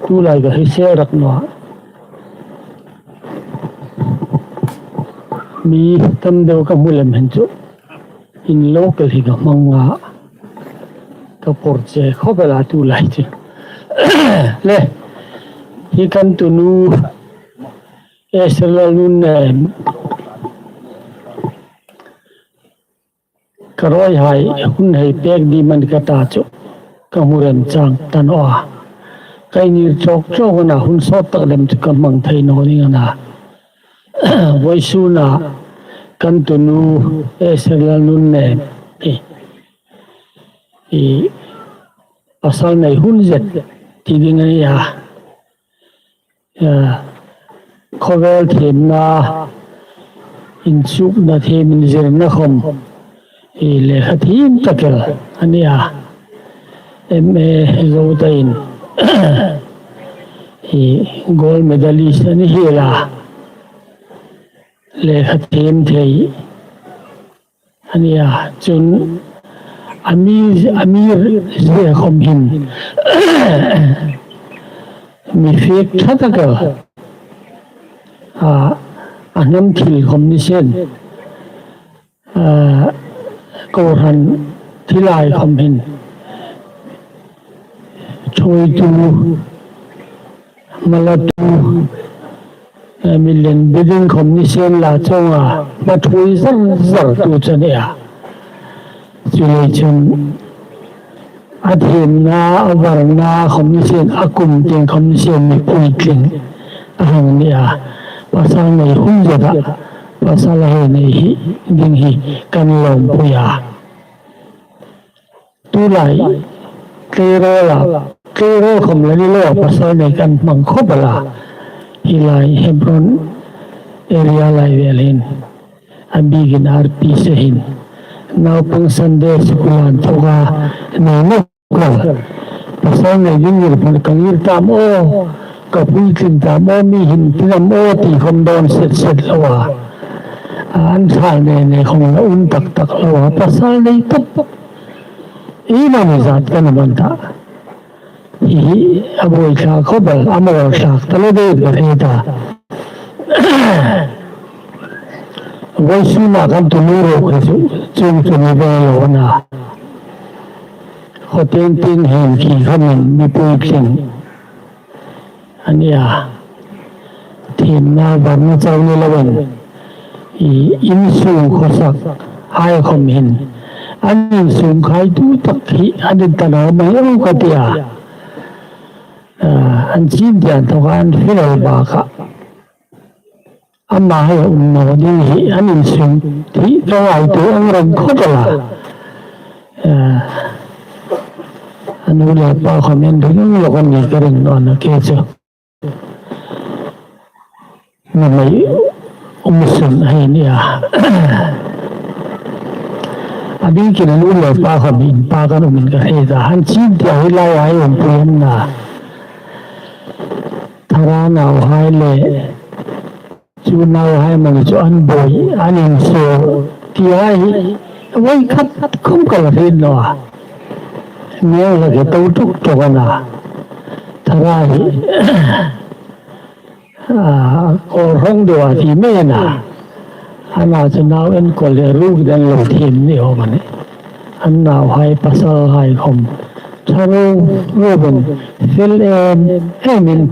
Tulai ka hrisel rak naw a. Mi tam deu ka hmu lem hin chu. In local hi ka hmang a. Ka por che khawp el a tulai chu. Le, hi kan tunu Esther Lalnunem. Ka ruoi hai hun hei pek ding am ka ta chu ka hmu remchang ta naw a. Ka ngir chawk chawk a na, hun sawt tak lem chu ka hmang thei naw ding a na. Vawisuna kan tunu Esther Lalnunem hi, hi pasal nei hun zet ti ding a nih a. Eh, khawvel thiemna, inchukna thiem inzirna khawm, hi lekha thiem tak el a nih a. M A zo ta in, hi gold medalist a ni hiel a. Lekha thiem thei a nih a, chun a mi, a mi zie khawm hin mi fek ṭha tak el a, a hnam thil khawm ni sien, a, kohran thilai khawm hin ṭhuoitu, malatu, eh, mi lien bik ding khawm ni sien la chunga hma ṭhuoi zar zar tu chu a nih a. Chuleiin chun a thiemna, a varna khawm ni sien, a kum tieng khawm ni sien mi puitling a hang ni a. Pasal nei hun zeta, pasal a hei nei hi ding hi kan lawmpui a. Tulai, tleirawl a, tleirawl khawm la ni lo a, pasal nei kan hmang khawp el a. Hi lai Hebron area lai vel hin, a bikin R P C hin, naupang Sunday school an thawk a, nei naw kal. Pasal nei ding ngir hman ka ngir tam aw, ka puitling tam aw, mi hin ti nam aw ti khawm dawn set set lo a. A, an thal nei nei khawm la um tak tak lo a, pasal nei tawp. Ei mani zat kan man ta. Hi hi a buoi thlak khawp el, a mawl thlak ta lo ding ka hre ta. Vawisuna kan tunu ruok hi chu, chung chu ni ve lo a na. Khaw tieng tieng hin khi khamin mi puitling a ni a. Thiemna varna chau ni loin, i insung khawsak hai khawm hin, an insung khaitu tak hi an intanau mai aw ka ti a. Ah, an chin tieng thawk an fiel bakah ama hei um naw ding hi an insung hi ka ngaituo ang reng khawp el a. Ah, a nu le pa khawm an ring lawk an ni ka ring naw a na ke chu. Nuhmei um sun hei ni a. A bikin a nu le pa khawm inpak an um in ka hre ta. Han chin tieng hi lai ai um pui an na. Thara nauhai le chu nauhai mani chu an buoi, an insuo ti hai hi voi khat khawm ka la hriet naw a. Miang la ke to tuk tuk a na. Thara hi, a, kawr hrawng deu a ti mai a na. A na chu nau enkawl le ruok dan lo thiem ni awm a nih. An nauhai pasalhai khawm ṭha ro ro ben fel em em in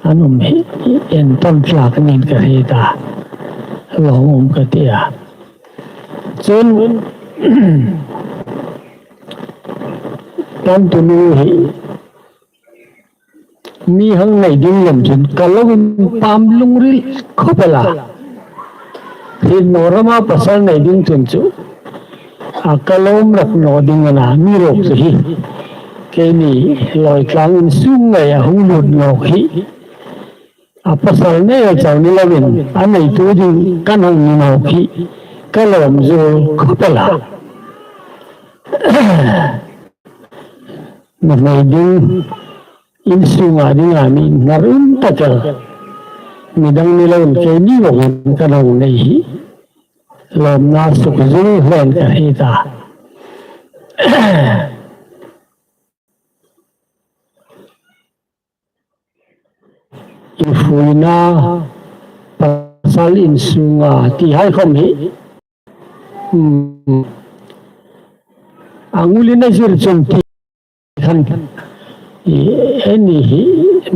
an um hi entawn tlak niin ka hriet a, lawm um ka ti a. Chun, Kan tunu hi mi hang nei ding lem chun ka lo inpam lungril khawp el a. Hi nawrama pasal nei ding chun chu a ka lawm rak naw ding a na, mi ruok chu hi keini Lawitlang insung ngeia hung lut nawk hi. A pasal nei chau ni loin a neitu ding kan hang ni nawk hi ka lawm zuol khawp el a. Nuhmei ding, insunga dinga mi hnar um tak el, midang ni loin keini vawngin kan hang nei hi lawmna suk zuol hlen ka hriet a. Infuina, pasal insunga ti hai khom hi, hmm, a ngulin a zir chun ti khan, i, eini hi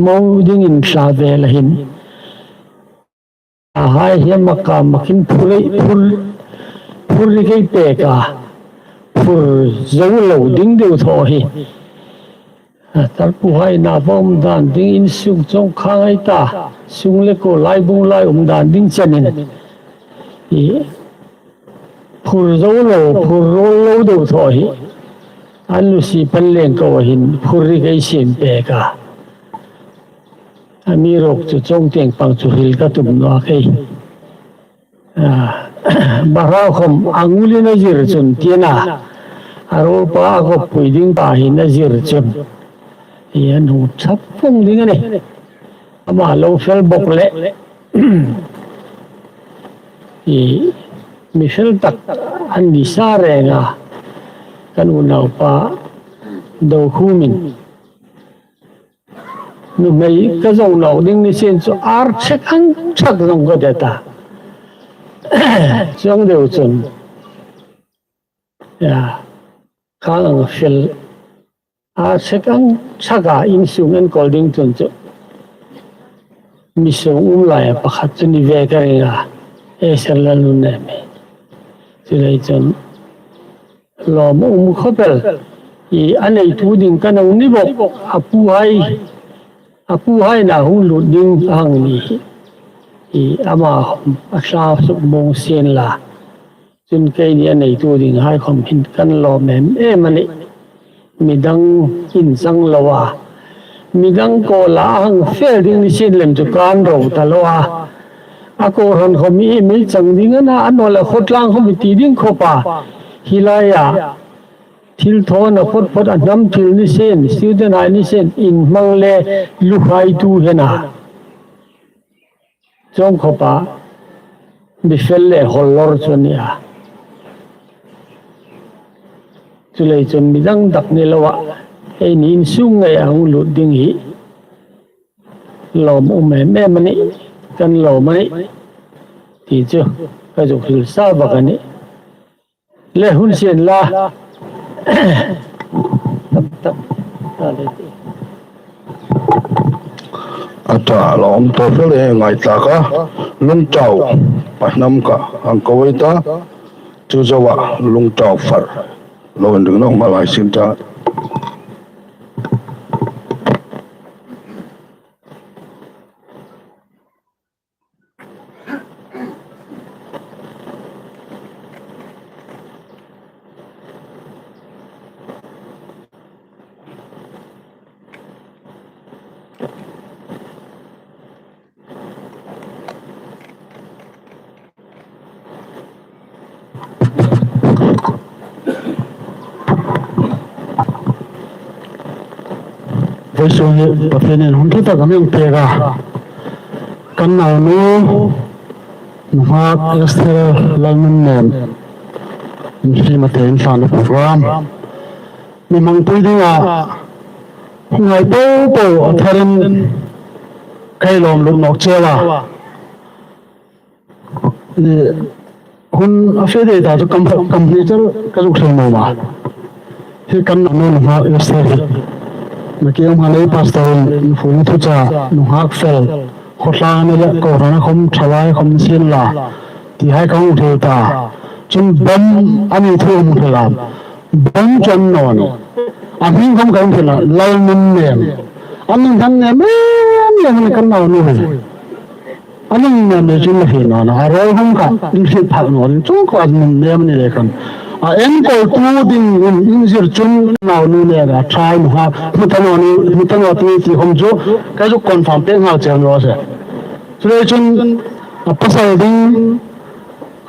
mo dingin thla vel a hin, a hai hi a mak a makin phur, phur, phur ri kei pek a, phur zo lo ding deu thaw hi. A, tarpuhai na va um dan ding, insung chawngkhang ei ta, sung le ko, laibung lai um dan ding chenin, i, phur zo lo, phur ruol lo deu thaw hi an lusi pan leng ko a hin phur ri kei siem pek a. Amiruokchu chuong tieng pang chu hril ka tum naw a kei. A, bahau khom a ngulin a zir chun ti a na, a ruolpa a kawppui ding pa hin a zir chun, i, a hnu thap vawng ding a nih. Ama lo fel bawk leh, i, mi fel tak an ni sa reng a, kan unaupa Dokhumin. Nuhmei ka zong nawk ding ni sien chu ar chek ang chak zong ka det a. Chuong deu chun, ya, ka ang fel ar chek ang chak a, insung enkawl ding chun chu mi sung um laia pakhat chu ni ve ka ring a, Esther Lalnunnem hi. Chuleiin chun lawm um khawp el, i, a neitu ding kan hang ni bawk, a puhai, a puhai na hung lut ding a hang ni hi, i, ama a thla suk mawng sien la. Chun keini a neitu ding hai khom hin kan lawm em em a nih. Midang inchang lo a, midang kawla a hang fel ding ni sien lem chu kan ro ta lo a. A kohran khom hi mi chang ding a na, a naw leh khawtlang khom hi ti ding khawp a. Hi laia thil thaw a na phawt phawt, a hnam thil ni sien, student hai ni sien, inhmang le luhaitu hi a na. Chuong khawpa mi fel le hawl lawr chu a ni a. Chuleiin chun midang tak ni loa, eini insung ngeia hung lut ding hi lawm um em em a nih, kan lawm a nih ti chu ka zuk hril sa bak a nih. Le hun sien la. Tak, tak, ta le ti. A ta lawm tawp le ngai tlak a, Lungtau pa hnam ka hang ko ei ta, chu zoa Lungtau far lo inring nawk hma lai sin ta. Vawisun hi Pathienin hun ṭha tak a mi pek a, kan naunu nunghak Esther Lalnunnem in film a te in hlan a program mi hmangpui dinga hung hai po po a tharin ka lawm lut nawk cheu a. Hun a fe dai ta chu kam, kam ni char ka zuk hril nuom a. Hi kan naunu nunghak Esther hi. Nakie um hang ei pastor in infuina thuchah nunghak fel, khawtlang ni le kohrana khom thalai khom sien la ti hai ka hung hril ta. Chun bom a ni thu hung hril a. Bom chu a ni naw a nih. A hming khom kan hriet naw, Lalnunnem. A hming kan nem em em a ni kan naunu hi. A hming nem le chun la hriet naw na, a rawl khom kha in hriet phak naw ding chuong kha a nun nem a ni le khan. A enkawl tu dingin in zir chun naunu neka try naw ha, hmu ta naw ni, hmu ta naw ti ti khom chu, ka chu confirm pek nghal cheu naw se. Chuleiin chun a pasal ding,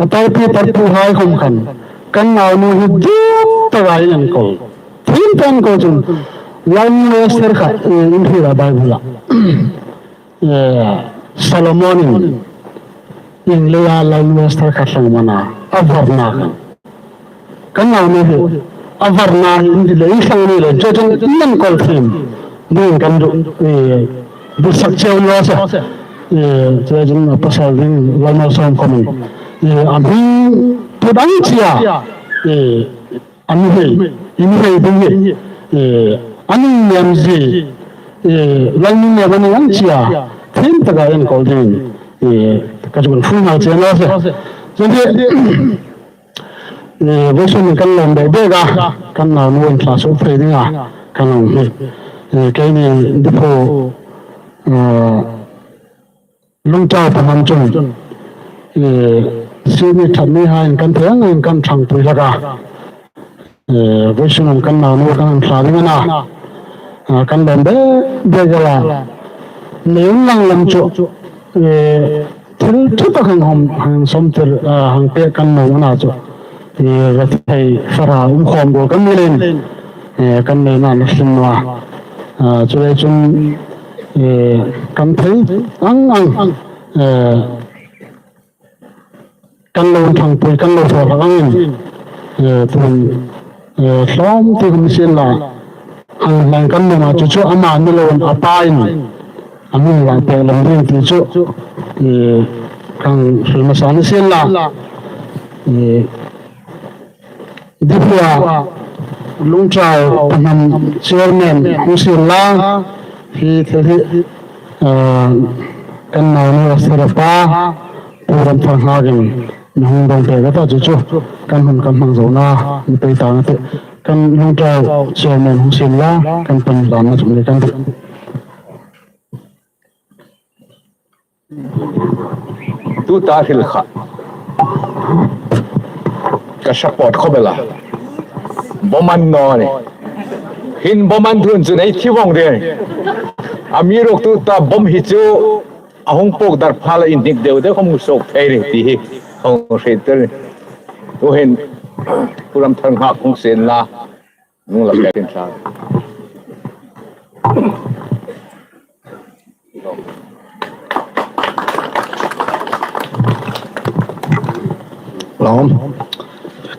a tarpi tarpuhai khom khan, kan naunu hi dip taka in enkawl. Thiem tak enkawl chun, Lalnu Esther kha, eh, in hriet a Bible-a. Eh, Solomon-in ieng leia Lalnu Esther kha thlangmana, a varna khan. Kan naunu hi, a varna hi in ti le, in thlang ni le, chu chun in enkawl thiem ding kan duh, eh, duhsak cheu naw se. Eh, chu chun a pasal ding Lalmalsawm khomin, eh, a hming tu dang chia, eh, a nuhmei, i nuhmei ding hi, eh, a nunnem zie, eh, Lalnunnem a ni ang chia, thiem taka enkawl ding, eh, ka chu kan hril nghal cheu naw se. Chu hi, eh, vawisun kan lawm bek bek a, kan naunu inthla suok thei dinga kan lawm hi. Eh, keini Diphu, eh, Lungtau Paham chun, eh, sini ṭhat ni hai kan thei ang kan ṭhangpui hlak a. Eh, vawisun kan naunu kan hang thla ding a na. Ah, kan lawm bek bek a. Nei um lang lam chu, eh, thil ṭha tak hang hawm, hang sawmtir, ah, hang pek kan nuom a na chu. Eh, rethei fara um khawm ruol kan ni leiin, eh, kan neina a hlim naw a. Ah, chuleiin chun, eh, kan thei ang ang, eh, kan lo ṭhangpui, kan lo thaw hlak angin, eh, tuhin, eh, hlawm ti khom ni sien la, hang hmang kan nuom a chu chu ama ni loin a pain a hming la pek lem ding ti chu, eh, kan hril hmasa ni sien la, eh, Diphu-a Lungtau Paham chairman hung sien la, hi thil hi, ah, kan naunu Esther-a pa, Pu Ramtharngakin mi hung dawng pek a ta chu chu, kan hun kan hmang zo na, mi pei ta na te, kan Lungtau chairman hung sien la, kan pan dan na chu ni kan ti. Tuta hril kha ka support khawp el a. Bomb an naw ni. Hin bomb an thun chu nei thi vong de. Amiruokchu tuta bomb hi chu a hung puok dar phal a inhnik deu deu khom suok thei ni ti hi hung hriet tir ni. Tuhin Pu Ramtharngak hung sien la. Nung la pek thla. Lawm.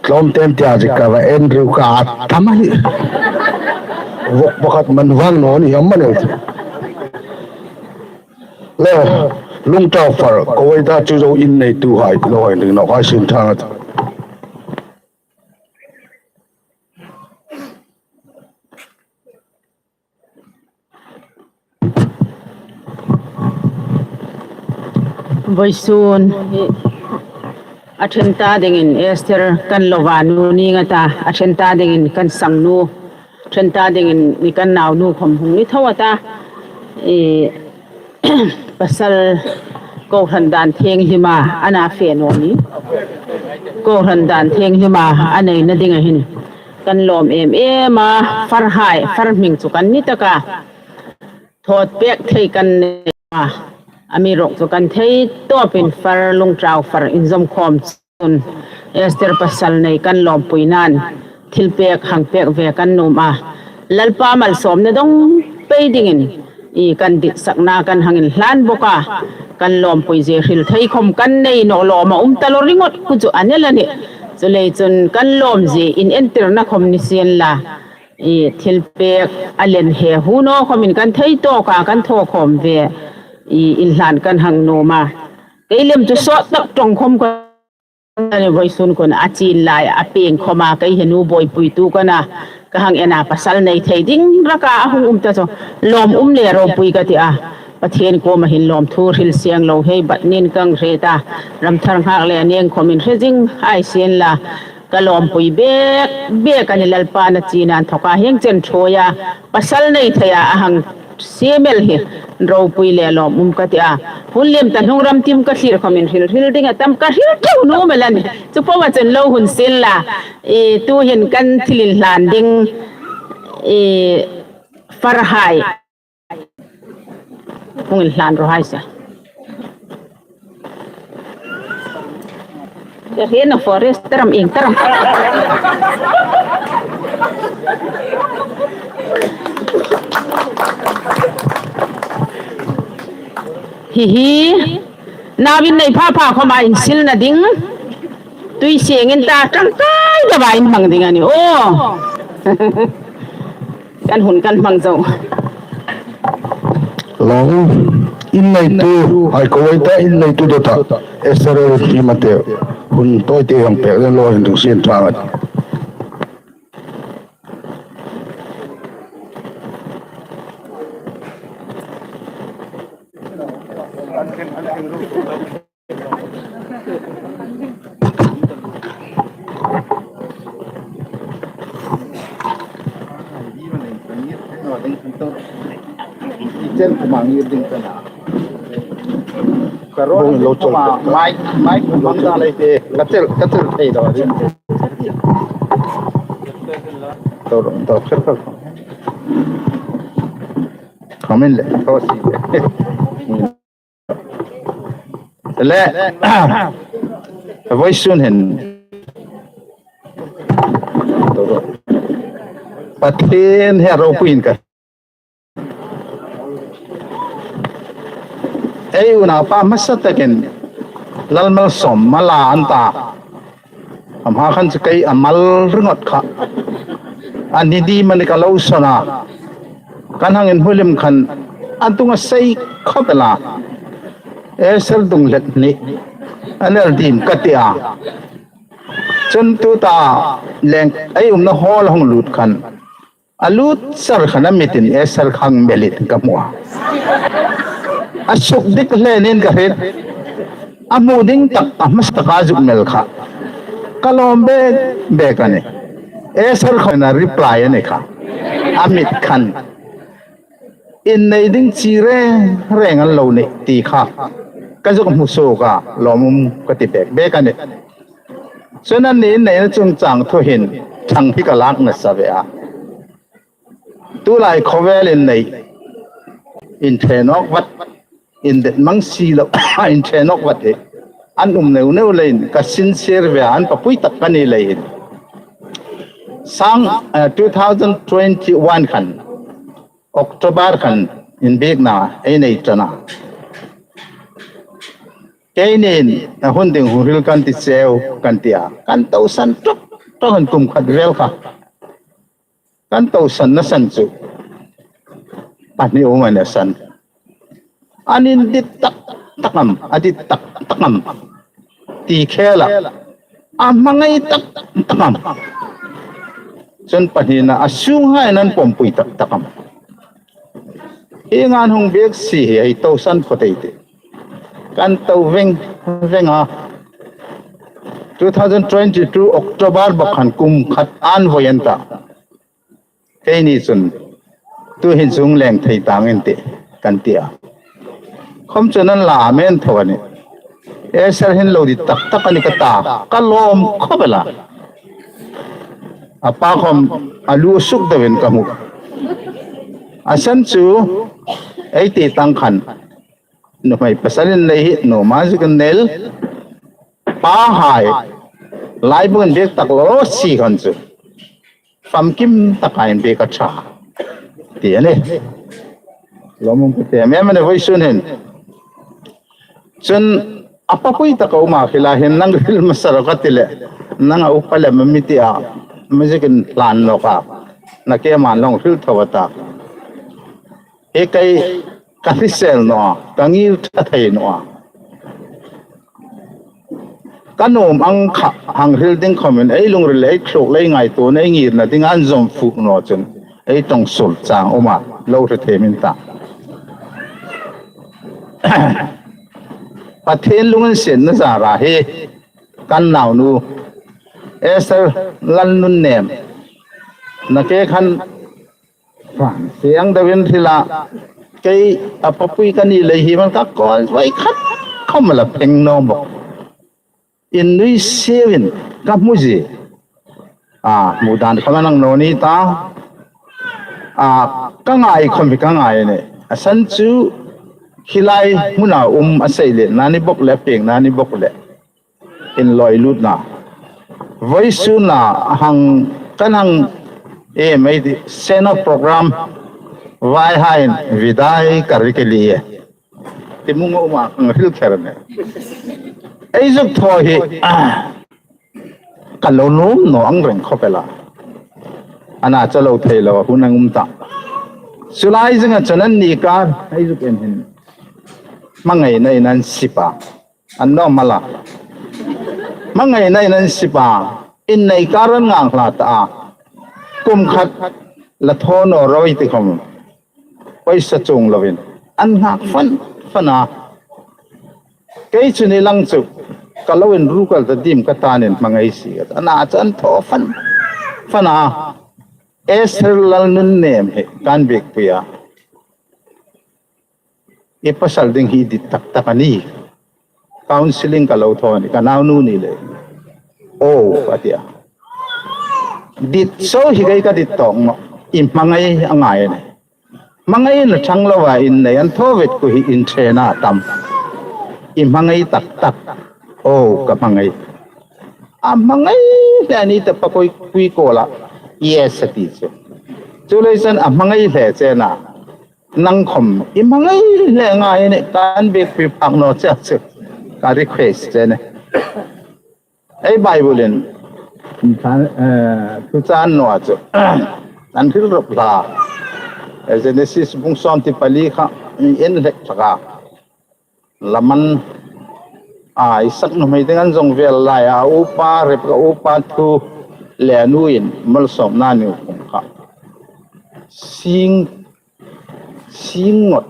Tlawm tem tia zik ka va en riu ka a tam a hi. Vawk pakhat man vang naw ni am ma neu. Le, Lungtau far, ko wei ta chu zo in nei tu hai, lo hai ning naw hai sin thang a. Vawisun hi a ṭhen ta dingin Esther kan lova nu ni nga ta, a ṭhen ta dingin kan sangnu, ṭhen ta dingin ni kan naunu khom hung ni tho a ta. I, pasal kohran dan thienghlima a na fe naw ni. Kohran dan thienghlima a neina dinga hin kan lawm em em a, farhai, far hming chu kan ni taka thawt pek thei kan nei a. Amiruokchu kan thei tawpin far Lungtau far inzawm khawm chun Esther pasal nei kan lawmpuinain thilpek hang pek ve kan nuom a. Lalpa malsawmna dawng pei dingin i kan ditsakna kan hang inhlan bawk a. Kan lawmpui zie hril thei khom kan nei naw, lawm a um ta lo ringawt khu chu a ni el a nih. Chuleiin chun kan lawm zie inentirna khom ni sien la, i thilpek a len he hu naw khomin kan thei tawka kan thaw khawm ve, i inhlan kan hang nuom a. Kei lem chu sawt tak ṭawng khom ka ni, vawisun khun a chin lai a pieng khoma kei hi nu buoipuitu ka na, ka hang en a, pasal nei thei ding raka a hung um ta chu lawm um le ropui ka ti a. Pathien kuoma hin lawmthu hril sieng lo hei bat nin kan hre ta. Ramtharngak le a neng khomin hre zing hai sien la. Ka lawmpui bek bek a ni, Lalpan a china inthoka hieng chen ṭhuoia pasal nei theia a hang siem el hi ropui le lawmum ka ti a. Hun liem ta hnung ram tim ka thlir khomin hril hril ding a tam, ka hril ṭheu nuom el a nih. Chu poa chun lo hun sien la, e, tuhin kan thilinhlan ding, e, farhai hung inhlan raw hai se. Ka hrietna forest taram ing taram. Hi hi. Nauin nei pha pha khoma insilna ding. Tui siengin ta tangkai deuin hmang ding a nih. Aw. Kan hun kan hmang zo. Lawm, in neitu, hai ko wei ta, in neitu dawta, S R L P mate, hun tawite hang pek le law hin dung sien thang a. Chen kumang yir ding kana. Ka ro lo chol. Mai, mai kumang da lai te. Ka tel, ka tel thei lo ding. To, to, kher, kher. Comment le, to si. Le, vawisun hin. Pathien hi a ropuiin ka. Ei unaupa hmasa takin Lalmalsawm mala an ta. A hma khan chu kei a mal ringawt kha. A ni di mani ka lo sawn a. Kan hang inhmu lem khan a tung a sei khawp el a. Esel dung hlet ni. An el dim ka ti a. Chun tuta leng ei umna hall hung lut khan. A lut sar khan a mitin Esel khang melit ka hmu a. A suk dik hle nin ka hriet. A hmu ding tak a hmasa taka zuk mel kha. Ka lawm bek bek a nih. Esel khawna reply a ni kha. A mit khan. In nei ding chi reng reng an lo nih ti kha. Ka zuk hmu suok a lawmum ka ti bek bek a nih. Chun an ni in neina chungchang thu hin thang hi ka lak nasa ve a. Tulai khawvel in nei, in ṭhe nawk vat, in det mang si lo, in ṭhe nawk vat hi. An um neu neu leiin ka sincere ve a, an papui tak ka ni leiin. Sang, eh, two thousand twenty-one khan, October khan inbiekna ei nei ṭan a. Keinin a hun ding hung hril kan ti cheu kan ti a. Kan tosan ṭawk ṭawk an kum khat vel kha. Kan tosanna san chu pahni um a ni san. An indit tak tak am, a dit tak tak am ti khela. A hmangai tak tak am. Chun pahnina a sunghai nan pawmpui tak tak am. Hi ngan hung biek si hi ei tosan phawt ei tih. Kan to veng veng a. Two thousand twenty-two October bawk khan kum khat an vawi an ta. Keini chun tuhin zung leng thei tang in tih kan ti a. Khawm chun an la a men tho a nih. Esel hin lo dit tak tak a ni ka ta, ka lawm khawp el a. A pa khawm a lu suk deuin ka hmu. A san chu ei ti tang khan nuhmei pasal in nei hi nuhmei zuk in nei el. Pa hai lai bawk in biek tak lo si khan chu. Famkim taka inbiek a ṭha. Ti a nih. Lawmum ka ti em em a nih vawisun hin. Chun a papui taka um a khi la hin nang hril hmasa rawh ka ti le. Nang a upa le ma mi ti a. Music in hlan nawk a. Na ke man long hril tho a ta. Hi kei ka hrisel naw a. Ka ngir ṭha thei naw a. Ka nuom ang kha hang hril ding khawmin ei lungril ei thluk lei ngaituo nei ngirna ding an zawm fuk naw chun ei tawng sul chang um a lo hre thei min ta. Pathien lunginsietna zara hi kan naunu Esther Lalnunnem, na ke khan fan siang deuin hrila, kei a papui ka ni lei hi man ka kawl vai khat khawm la pheng naw bawk. Innui sievin ka hmu zie. A, hmu dan khawm a nang naw ni ta. A, ka ngai khawm hi ka ngai a nih. A san chu hi lai hmuna um a seiletna ni bawk le, a piengna ni bawk le, inlawi lutna. Vawisuna hang kan hang e mai di sena program vai hain vidai ka ri ke li e. Ti mu ngo ma kang hril kher ne. Ei zuk thaw hi, ah, ka lo nuom naw ang reng khawp el a. Ana chu lo thei lo a hun ang um ta. Chu lai zinga chun an ni kar ei zuk en hin. Hmangaina in an sip a. An normal a. Hmangaina in an sip a. Innei kar an ngang hla ta a. Kum khat la thaw naw ro ei ti khawm. Paisa chuong lovin an nghak fan fan a. Kei chu ni lang chu ka lo inrukal ta dim ka tanin hmangai si ka. Ana chu an thaw fan fan a. Esther Lalnunnem hi kan biekpui a. I pasal ding hi dit tak tak a nih. Counselling ka lo thaw a nih, ka naunu ni le. Oh, a ti a. Dit so hi kei ka dit tawk naw. I hmangai a ngai a nih. Hmangaina ṭhang loa innei an thaw vet ku hi in ṭhena tam. I hmangai tak tak. Oh, ka hmangai. A hmangai hle a ni ta pa koi kui kola. Yes, a ti chu. Chu lei chun a hmangai hle che a nih. Nang khawm i hmangai hle ngai a nih, kan biekpui phak naw che chu. Ka request che a nih. Ei Bible-in, eh, thuchan naw chu. An hril rawp hla. Eh, Genesis bung sawmhni pali kha, in hlek taka. Laman, a, Isak nuhmei ding an zong vel lai a, upa, Rebeka upa thu le a nuin malsawmna ni khawm kha. Sing, sing ngot,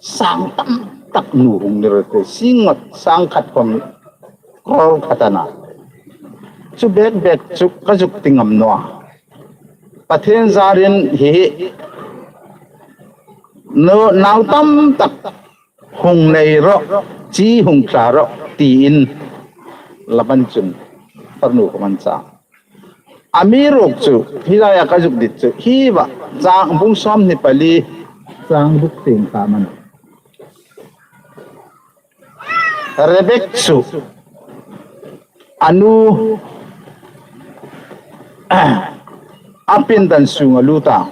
sang tam tak nu hung ni rawh te, sing ngot, sang khat khawm, crore khat a nih. Chu bek bek chu ka zuk ti ngam naw a. Pathien zarin hi, no, nau tam tak hung nei rawh, chi hung thla rawh, tiin Laban chun farnu khawm an chang. Amiruokchu, hi laia ka zuk dit chu, hi va, chang bung sawmhni pali, chang buk tieng kha a nih. Rebeka chu, a nu, a pindan sunga lut a.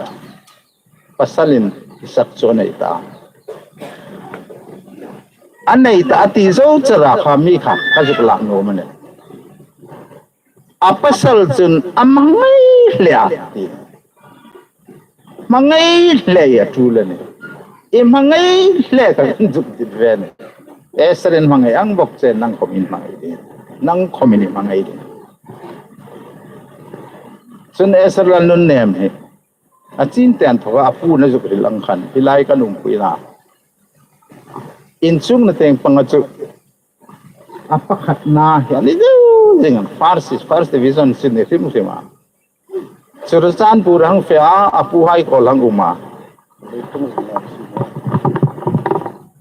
Pasalin Isak chu a nei ta. A nei ta a ti zo chara kha mi kha ka zuk lak nuom a nih. A pasal chun a hmangai hle a ti. Hmangai hle a tul a nih. I hmangai hle ka zuk dit ve a nih. Esther-in hmangai ang bawk che nang khawm in hmangai ding. Nang khawm in i hmangai ding. Chun Esther Lalnunnem hi. A chin tieng thoka a pu'n a zuk hril ang khan, hi lai kan umpui a. Inchukna tieng panga chu, a pakhatna hi a ni deu ding, first, first division sin ni hrim hrim a. Churachandpur hang fe a, a puhai khawl hang um a.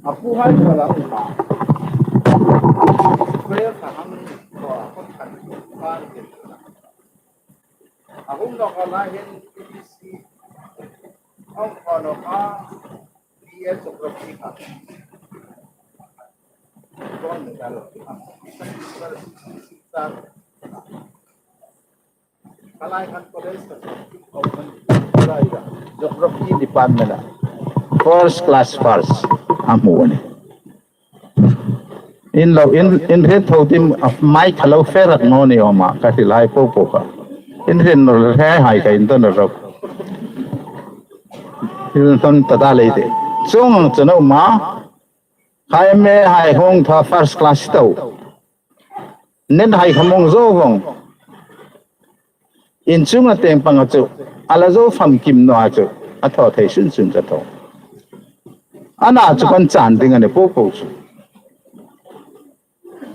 A puhai khawl hang um a. A hung nawk a lai hin B B C. Hung khaw nawk a, B S of Rugby kha. Gold medal. Ka lai khan college ka, Geography department a. First class first. A hmu a nih. In lo, in, in hriet tho tim, a, mai kha lo fe rak naw ni awm a, ka hrilhai po po kha. In hriet naw le hre hai ka indawn rawp. Hrilhai ta ta lei te. Chuong ang chu naw ma, khai me hai hung thaw first class tho. Nen hai kha mawng zo vong. Inchukna tieng panga chu, a la zo famkim naw a chu, a thaw thei sun sun chu a thaw. Ana chu kan chan ding a nih po po chu.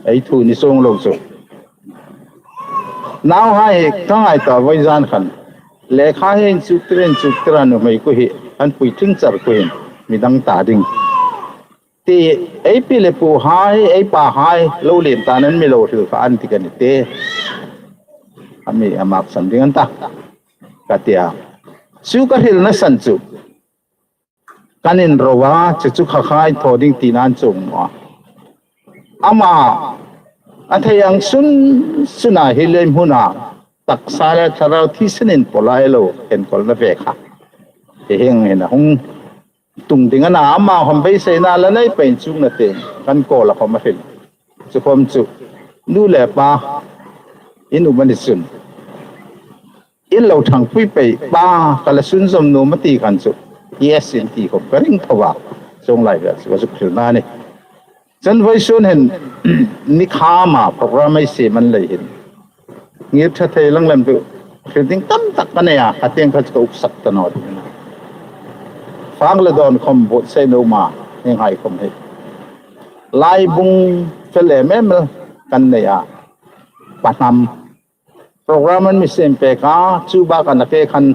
Ei thu ni sawng lo chu. Nauhai hi ka ngai ta, vawizan khan lekha hi inchuk tir, inchuk tir a, nuhmei kuo hi an pui tling char kuo hin mi dang ta ding. Ti ei pi le puhai, ei pahai lo lien ta nan mi lo hril kha an ti ka ni te. A mi a maksan ding an ta ka tia. Chu ka hrilna san chu kan inro a, chu chu kha khai thaw ding ti nan chung a. Ama a thei ang sun suna hi lem huna taksa le thlarau thisenin pawlai lo enkawlna ve kha. Hi heng hin a hung tung ding a na, ama hom beiseina la nei pei inchukna te kan kawl a khom a hril. Chu khom chu nu le pa in um a ni chun in lo thangpui pei, pa ka la sunzawm nuom a ti khan chu yes in ti khom ka ring tho a. Chuong lai vel chu ka zuk hrilna a nih. Chun vawisun hin ni khama program ei siem an lei hin ngir ṭha thei lang lem chu hril ding tam tak ka nei a, a tieng kha chu ka uksak ta naw ding. Fak le dawn khom buotsai naw ma, hieng hai khom hi laibung fel em em kan nei a, pahnam program an mi siem pek a, chu bak a na pek khan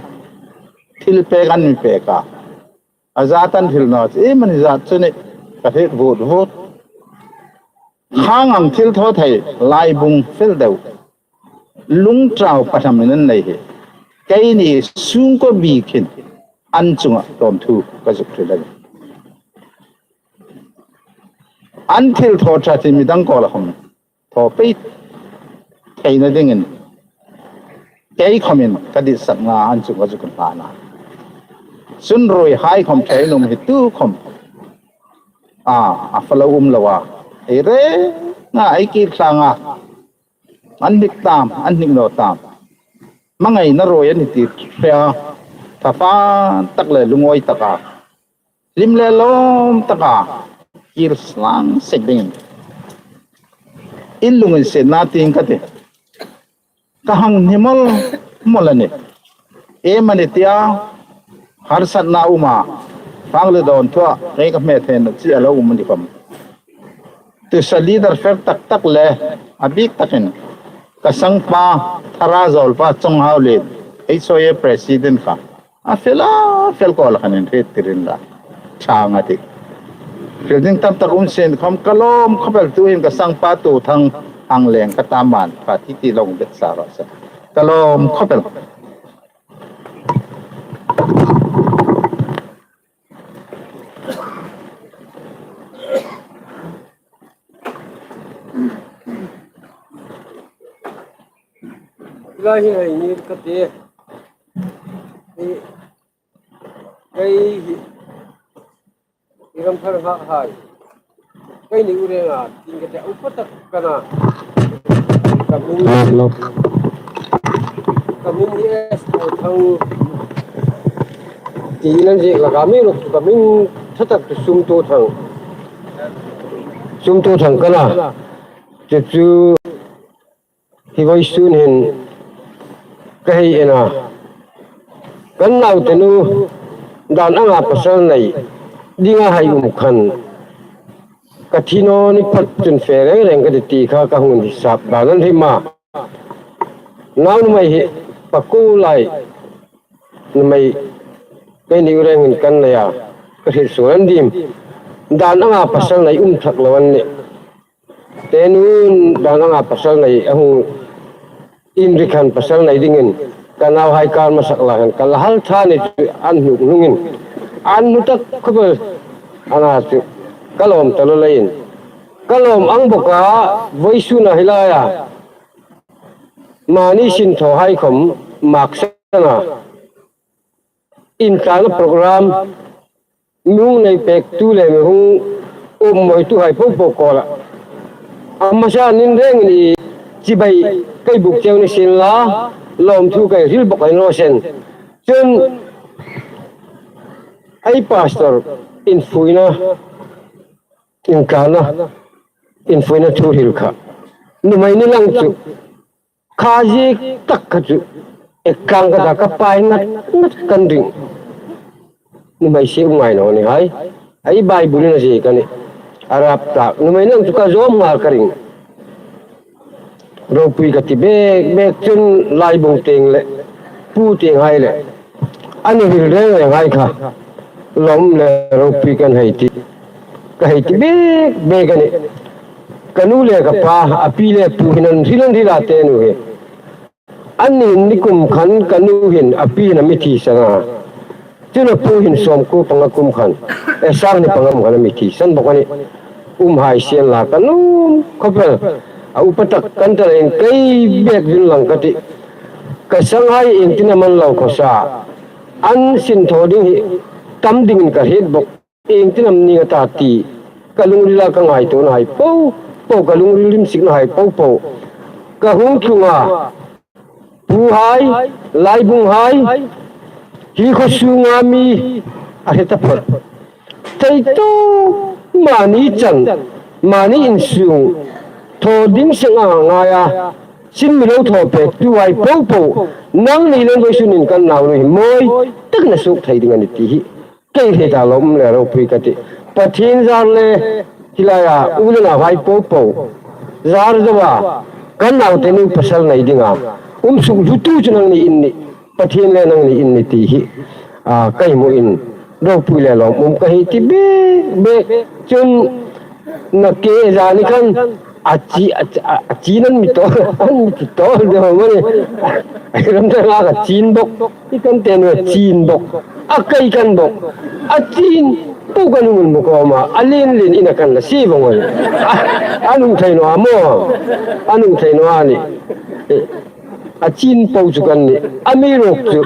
thil pek an mi pek a. A zat an hril naw chu, iem an zat chu ni ka hriet vut vut. Khang ang thil thaw thei laibung fel deu, lungtau pahnam in an nei hi keini sungkuo bik hin an chunga lawmthu ka zuk hril a nih. An thil thaw ṭha ti mi dang kawl a khom thaw pei theina dingin kei khomin ka ditsakna an chunga zuk hlan a. Chun ruoi hai khom thei nuom hi tu khom a, a falo um lo a, ei renga ei kir tlang a, an hnik tam, an hnik naw tam, hmangaina ruoi a ni ti hre a, thapan tak le lungawi taka hlim le lawm taka kir slang sek dingin in lunginsietna tieng ka ti. Ka hang hni mawl mawl a nih. Iem a ni tia harsatna um a, fak le dawn thua kei ka hme thei naw chi a lo um a ni khom. Tusa leader fer tak tak le a bik takin ka sangpa Thara Zawlpa Chawnghau Lien, H O A president kha a fel a fel kawl khan inhriet tir inla, ṭha nga ti. Hril ding tam tak um sien khom ka lawm khawp el, tuhin ka sangpa Tuothang ang leng ka ta man kha ti ti lo bet sa raw se. Ka lawm khawp el. Lai hi hai ni ka ti. Hi, kei hi, i ram thar hak hai. Keini u renga, tin ka ti, upa tak ka na. Ka min, ka min hi S Tuothang ti nan ziek la ka min, ka min ṭha tak chu Sum Tuothang. Sum Tuothang ka na. Chu chu hi vawisun hin ka hei en a. Kan naute nu dan anga pasal nei dinga hai um khan ka thi naw ni phawt chun fe reng reng ka ti ti kha ka hung inhisap dan an hrim a. Nau nuhmei hi paku lai nuhmei keini u rengin kan nei a, ka hriet suol an dim. Dan anga pasal nei um thak lo an nih. Te nun dan anga pasal nei a hung inri khan pasal nei dingin ka nauhai kar hmasak lai khan ka la hal ṭha ni chu an hnuk hnungin an hnu tak khawp el a na chu ka lawm ta lo leiin ka lawm ang bawk a, vawisuna hi laia mani sin thaw hai khom maksan a intlangna program mi hung nei pek tu le mi hung um mawi tu hai po po kawla. A hmasa nin reng ni chibai kai buk cheu ni sin la, lawm thu kai hril bawk ai naw sen. Chun ei pastor infuina, intlangna, infuina thu hril kha nuhmei ni lang chu kha ziek tak kha chu ek kang ka ta ka pai ngat ngat kan ring. Nuhmei se um ngai naw ni hai. Ei Bible-in a ziek a nih. A rap tak. Nuhmei nang chu ka zawm nghal ka ring. ropui ka ti bek bek chun Laibung tieng le Pu tienghai le an hril reng reng hai kha lawm le ropui kan hei ti, ka hei ti bek bek a nih. Ka nu le ka pa, a pi le pu hin an hril an hril a, te nu hi. Anni hin nikum khan ka nu hin a pi hin a mi thisan a. Chun a pu hin sawmkuo panga kum khan, e, sanghni panga kum khan a mi thisan bawk a nih. Umhai sien la ka nu khawp el. A upa tak kan ta leiin kei bek ding lang ka tih. Ka sanghai iengtin am an lo khawsa, an sin thaw ding hi tam dingin ka hriet bawk. Iengtin am ning a ta ti ka lungrila ka ngaituonahai po po, ka lungril rimsiknahai po po ka hung tlung a. Puhai, Laibunghai, hi khaw sunga mi a hre ta phawt. Thei tawp, mani chan, mani insung thaw ding seng a ngai a, sin mi lo thaw pektuhai po po, nangni le vawisun hin kan nau hi mawi takin a suok thei ding a nih ti hi kei hriet a, lawm le ropui ka tih. Pathien zar le hi laia u le nauhai po po zar zo a, kan naute nu pasal nei dinga um suk lutu chu nangni in nih, Pathien le nangni in nih ti hi, a, ka hmu in ropui le lawmum ka hei ti bek bek. Chun na ke zani khan a chi, a, a, a chin an mi tawl, an mi ti tawl de ho mani. Ai ram ta la ka chin bawk. I kan te nu a chin bawk. A kai kan bawk. A chin po kan hung inhmu khawm a. A lien lien ina kan la si vawng a. A, a hung thei naw a maw. A hung thei naw a nih. A chin po chu kan nih. Amiruokchu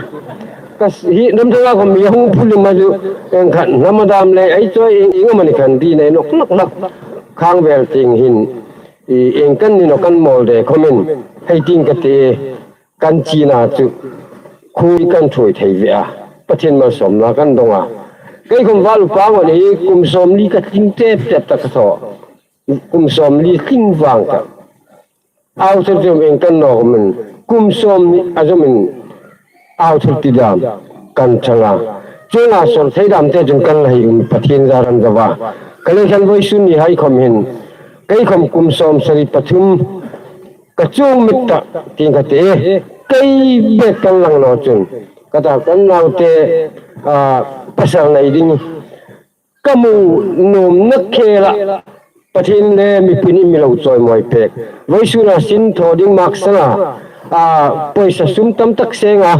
ka s-, hi ram ta la khawm mi hung phul lem a chu. Ieng khat hnam a dam le, ei chawi ieng, ieng amani khan di nei nawk nawk nawk. Khang vel tieng hin. I, ieng kan ni naw kan mawl de khawmin. Hei tieng ka ti. Kan china chu khuoi kan thuoi thei ve a. Pathien malsawmna kan dong a. Kei khawm val upa ngawt hi kum sawmli ka tling tep tep ta ka thaw. Kum sawmli tling vang ka. Author ti dam ieng kan naw khawmin kum sawmli a zawmin author ti dam kan chang a. Chuonga sawl thei dam te chun kan la hei um, Pathien zar an zo a. Ka lei khan vawisun ni hai khawm hin kei khawm kum sawmsari pathum ka chuong mit ta, tieng ka ti. Kei bek kan lang naw chun, ka ta kan naute, a, pasal nei ding ka hmu nuom na khela, Pathien le mi puin mi lo chawimawi pek. Vawisuna sin thaw ding mak sanga, a, pawisa sum tam tak senga,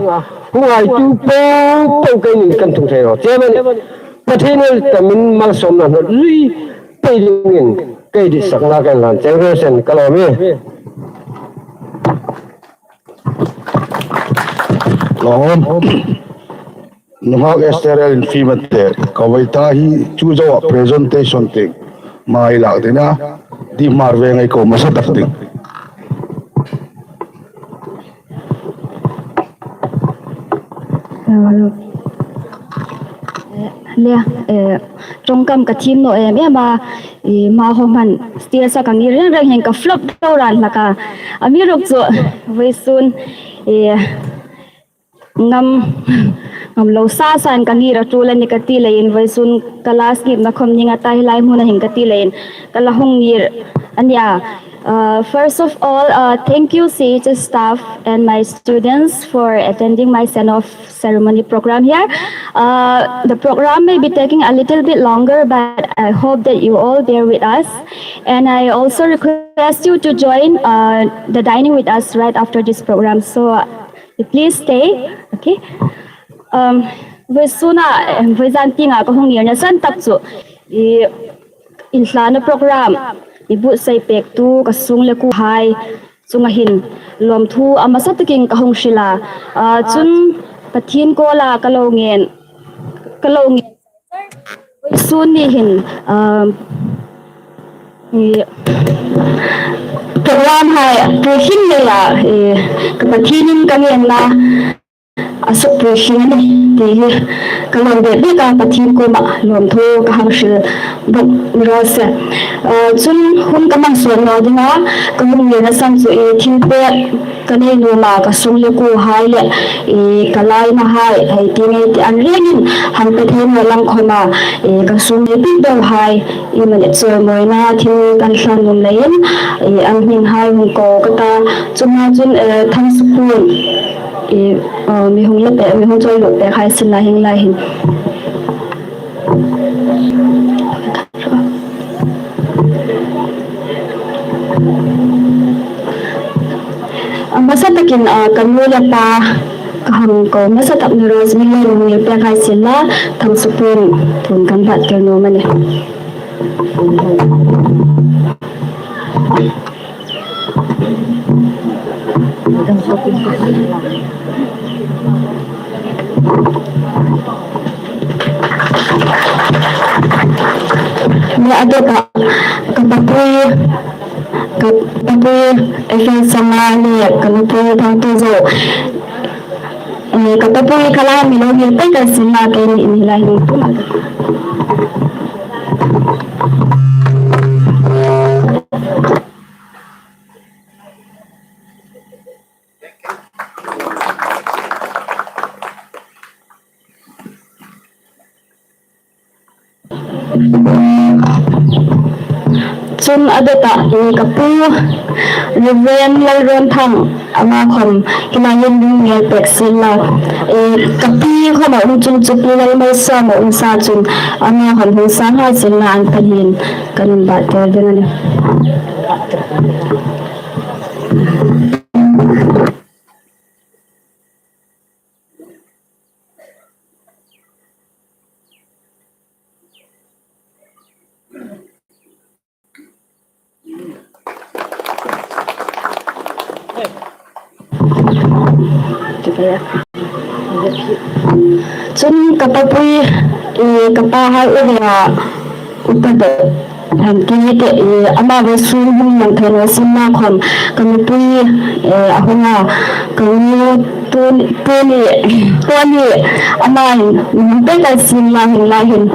hung haitu po po keinin kan thung thei naw che mani. Pathien el ta min malsawmna hnawt zui pei dingin kei dit sakna kan lan cheng ro sen ka lawm e. Lawm. Nunghak S T R L in fim a te, ka vai ta hi chu zo a presentation te. Mai lak ding a, di mar ve ngai ko masa tak ding. Hello. Eh, le, eh, ṭawngkam ka thiem naw em em a, i, hma hawm han stage-a ka ngir reng reng hin ka flop deu ran hlak a. Amiruokchu, vawisun, eh, ngam, ngam lo sa san ka ngir a ṭul a ni ka ti leiin vawisun ka last ngirna khawm ning a ta hi lai hmuna hin ka ti leiin ka la hung ngir a nia. Uh, first of all, uh, thank you C H S staff and my students for attending my send-off ceremony program here. Uh, the program may be taking a little bit longer, but I hope that you all bear with us. And I also request you to join, uh, the dining with us right after this program. So, uh, please stay, okay? Um, vawisuna, um, vawisun tienga ka hung ngirna san tak chu, i, inthlana program, i buotsai pektu ka sung le kuohai chunga hin lawmthu a hmasa takin ka hung hril a. Ah, chun Pathien kuoma ka lo ngen, ka lo ngen. Vawisun ni hin, um, i, program hai puitling nei a, i, ka Pathienin ka ngenna a sukpui hring a nih ti hi ka lawm bek bek a, Pathien kuoma lawmthu ka hang hril bawk ni raw se. Eh, chun hun ka hmang suok naw ding a, ka hun ngenna san chu i thil pek ka nei nuom a, ka sum le kuo hai le, i ka laina hai, hei ti ngei ti an rengin hang pe thei naw lang khawma, i ka sum le pik deu hai, i mani chawimawina thil kan hlan nuom leiin, i an hming hai hung ko ka ta, chunga chun, eh, Thangsukun, i, eh, mi hung le pe, mi hung chawi luk pek hai sien la hieng lai hin. A hmasa takin, ah, ka nu le pa ka hang ko hmasa tak ni raw se, mi le mi pek hai sien la, Thangsukun puon kan bat tel nuom a nih. Le a dawta, ka papui, ka papui Eiffel Sanga le ka nupui Thangtuzo. Eh, ka papui kha la mi lo ngir pek a sien la, keini ni la hi. Chun a dawta, eh, ka pu, Reverend Lalruonthang, ama khawm hi lai hin hung ngir pek sien la. Eh, ka pi khawm a um chun chu Pi Lalmalsawm a um sa chun, ama khawm hung sang hai sien la, an pahni hin kan inbat tel ding a nih. Chun ka papui, eh, ka pa hai u ve a, upa dawt han ti te, eh, ama vawisun hung hmang thei naw sien la khawm, ka nupui, eh, a hung a, ka nu tu, tuni, tuni, ama hin, pek a sien la hieng lai hin.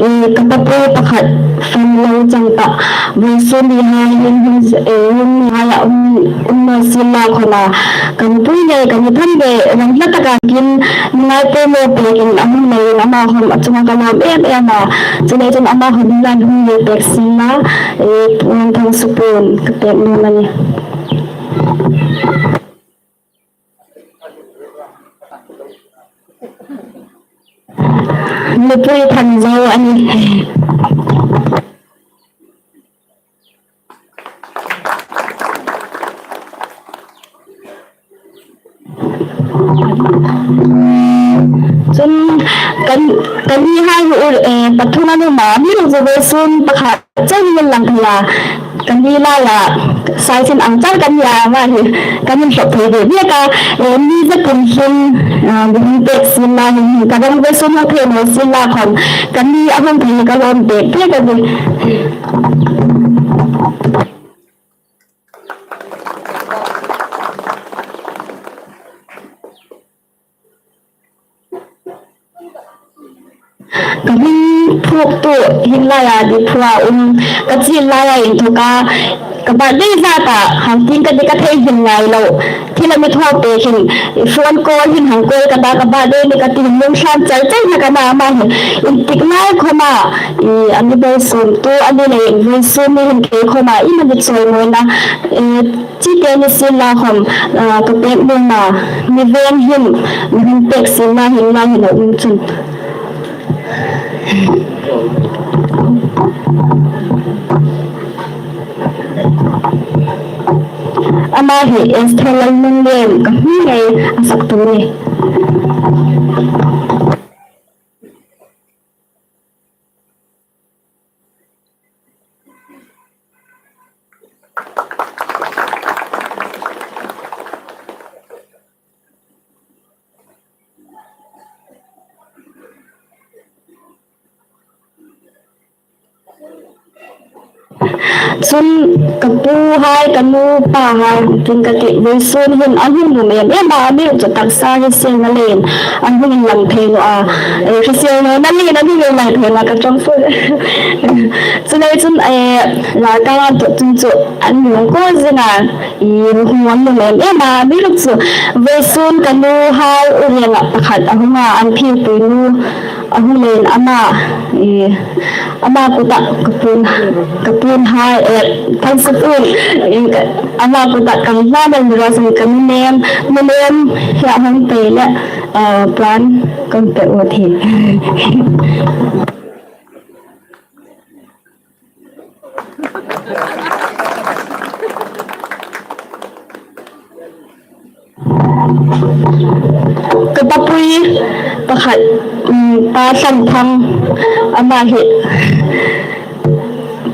Eh, ka papui pakhat fan lo chang ta, vawisun ni hai hin, eh, hun ni hai a um, um naw sien la khawma, kan pui le kan i phan ve, ram hla taka kin, ngai pe mo pe kin a hung nei, ama khawm a chunga ka lawm em em a, chuleiin chun ama khawm hin la hung nei pek sien la, eh, puon Thangsukun ka pek nuom a nih. Nupui Thanzo a nih. Chun kan, kan ni hai hi, eh, pathum an um a, mi lo zo ve sun pakhat chauh min lang thei a. Kan ni laia, size-in ang char kan ni a, ama hi kan inhlawp thei ve ve a, eh, mi za kum hin, ah, mi hung pek sien la hin, ka dang ve sun hang thei naw sien la khawm, kan ni a hung thei ka lawm ve ve a nih. Ka hming phuoktu hin laia di phua um, ka chil laia inthoka, ka birthday zata, hang tin ka ti ka thei hin ngai lo. Thil a mi thaw pek hin, phone call hin hang call ka ta, ka birthday ni ka ti hin lung hlan char char na ka na ama hin. Intik lai khawma, i, a mi bel sum tu, a mi lei vun sum ni hin kei khawma, i ma ni chawi mawi na, i, Chi te ni sien la khawm, ah, ka pek nuom a, mi veng hin, mi hung pek sien la hin la hin a um chun. Ama hi Esther Lalnunglien ka hming ei a saktu a nih. Chun ka puhai, ka nu pahai, tin ka ti, vawisun hin an hung nuom em em a, amiruokchu taksa hrisel na leiin an hung inlang thei naw a. Eh, hrisel nawna leiin an hung inlang thei naw a, ka ṭawng fut. Chuleiin chun, eh, Lalkal an thaw chun chu an hung ko zing a, i hung an nuom em em a, amiruokchu vawisun ka nuhai u rengah pakhat a hung a, an phirtuinu a hung leiin ama, i, ama kuta ka puon, ka puonhai, eh, Thangsipun, i, ka, ama kuta kan hla mel mi raw seng ka nunem, nunem hi a hung pei le, eh, puan kan pe u thi. Ka papui pakhat, um, Pa Hlanthang, ama hi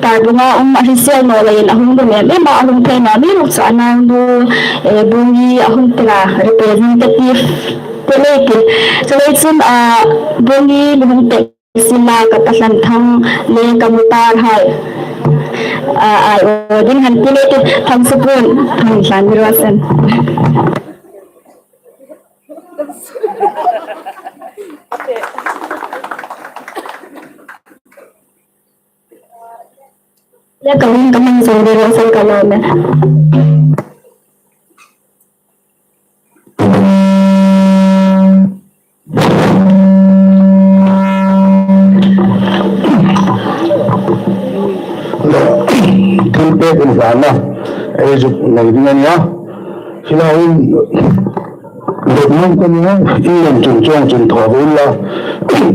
Parbunga um a hrisel naw leiin a hung nuom em em a, a hung thei naw a, amiruokchu a naunu, eh, Bungi a hung tel a, representative te lei ti. Chuleiin chun, ah, Bungi mi hung tel sien la, ka Pa Hlanthang le ka nu Parhai, a, ai aw ding han ti le ti, Thangsipun, hang hlan mi raw seng. Le ka hung ka hmang zo mi raw seng ka lawm e. Thil pek inhlanna ei zuk nei ding a nih a. Hi lai hin lawmum ka nih a, in lawm chun chuong chun thaw ve unla.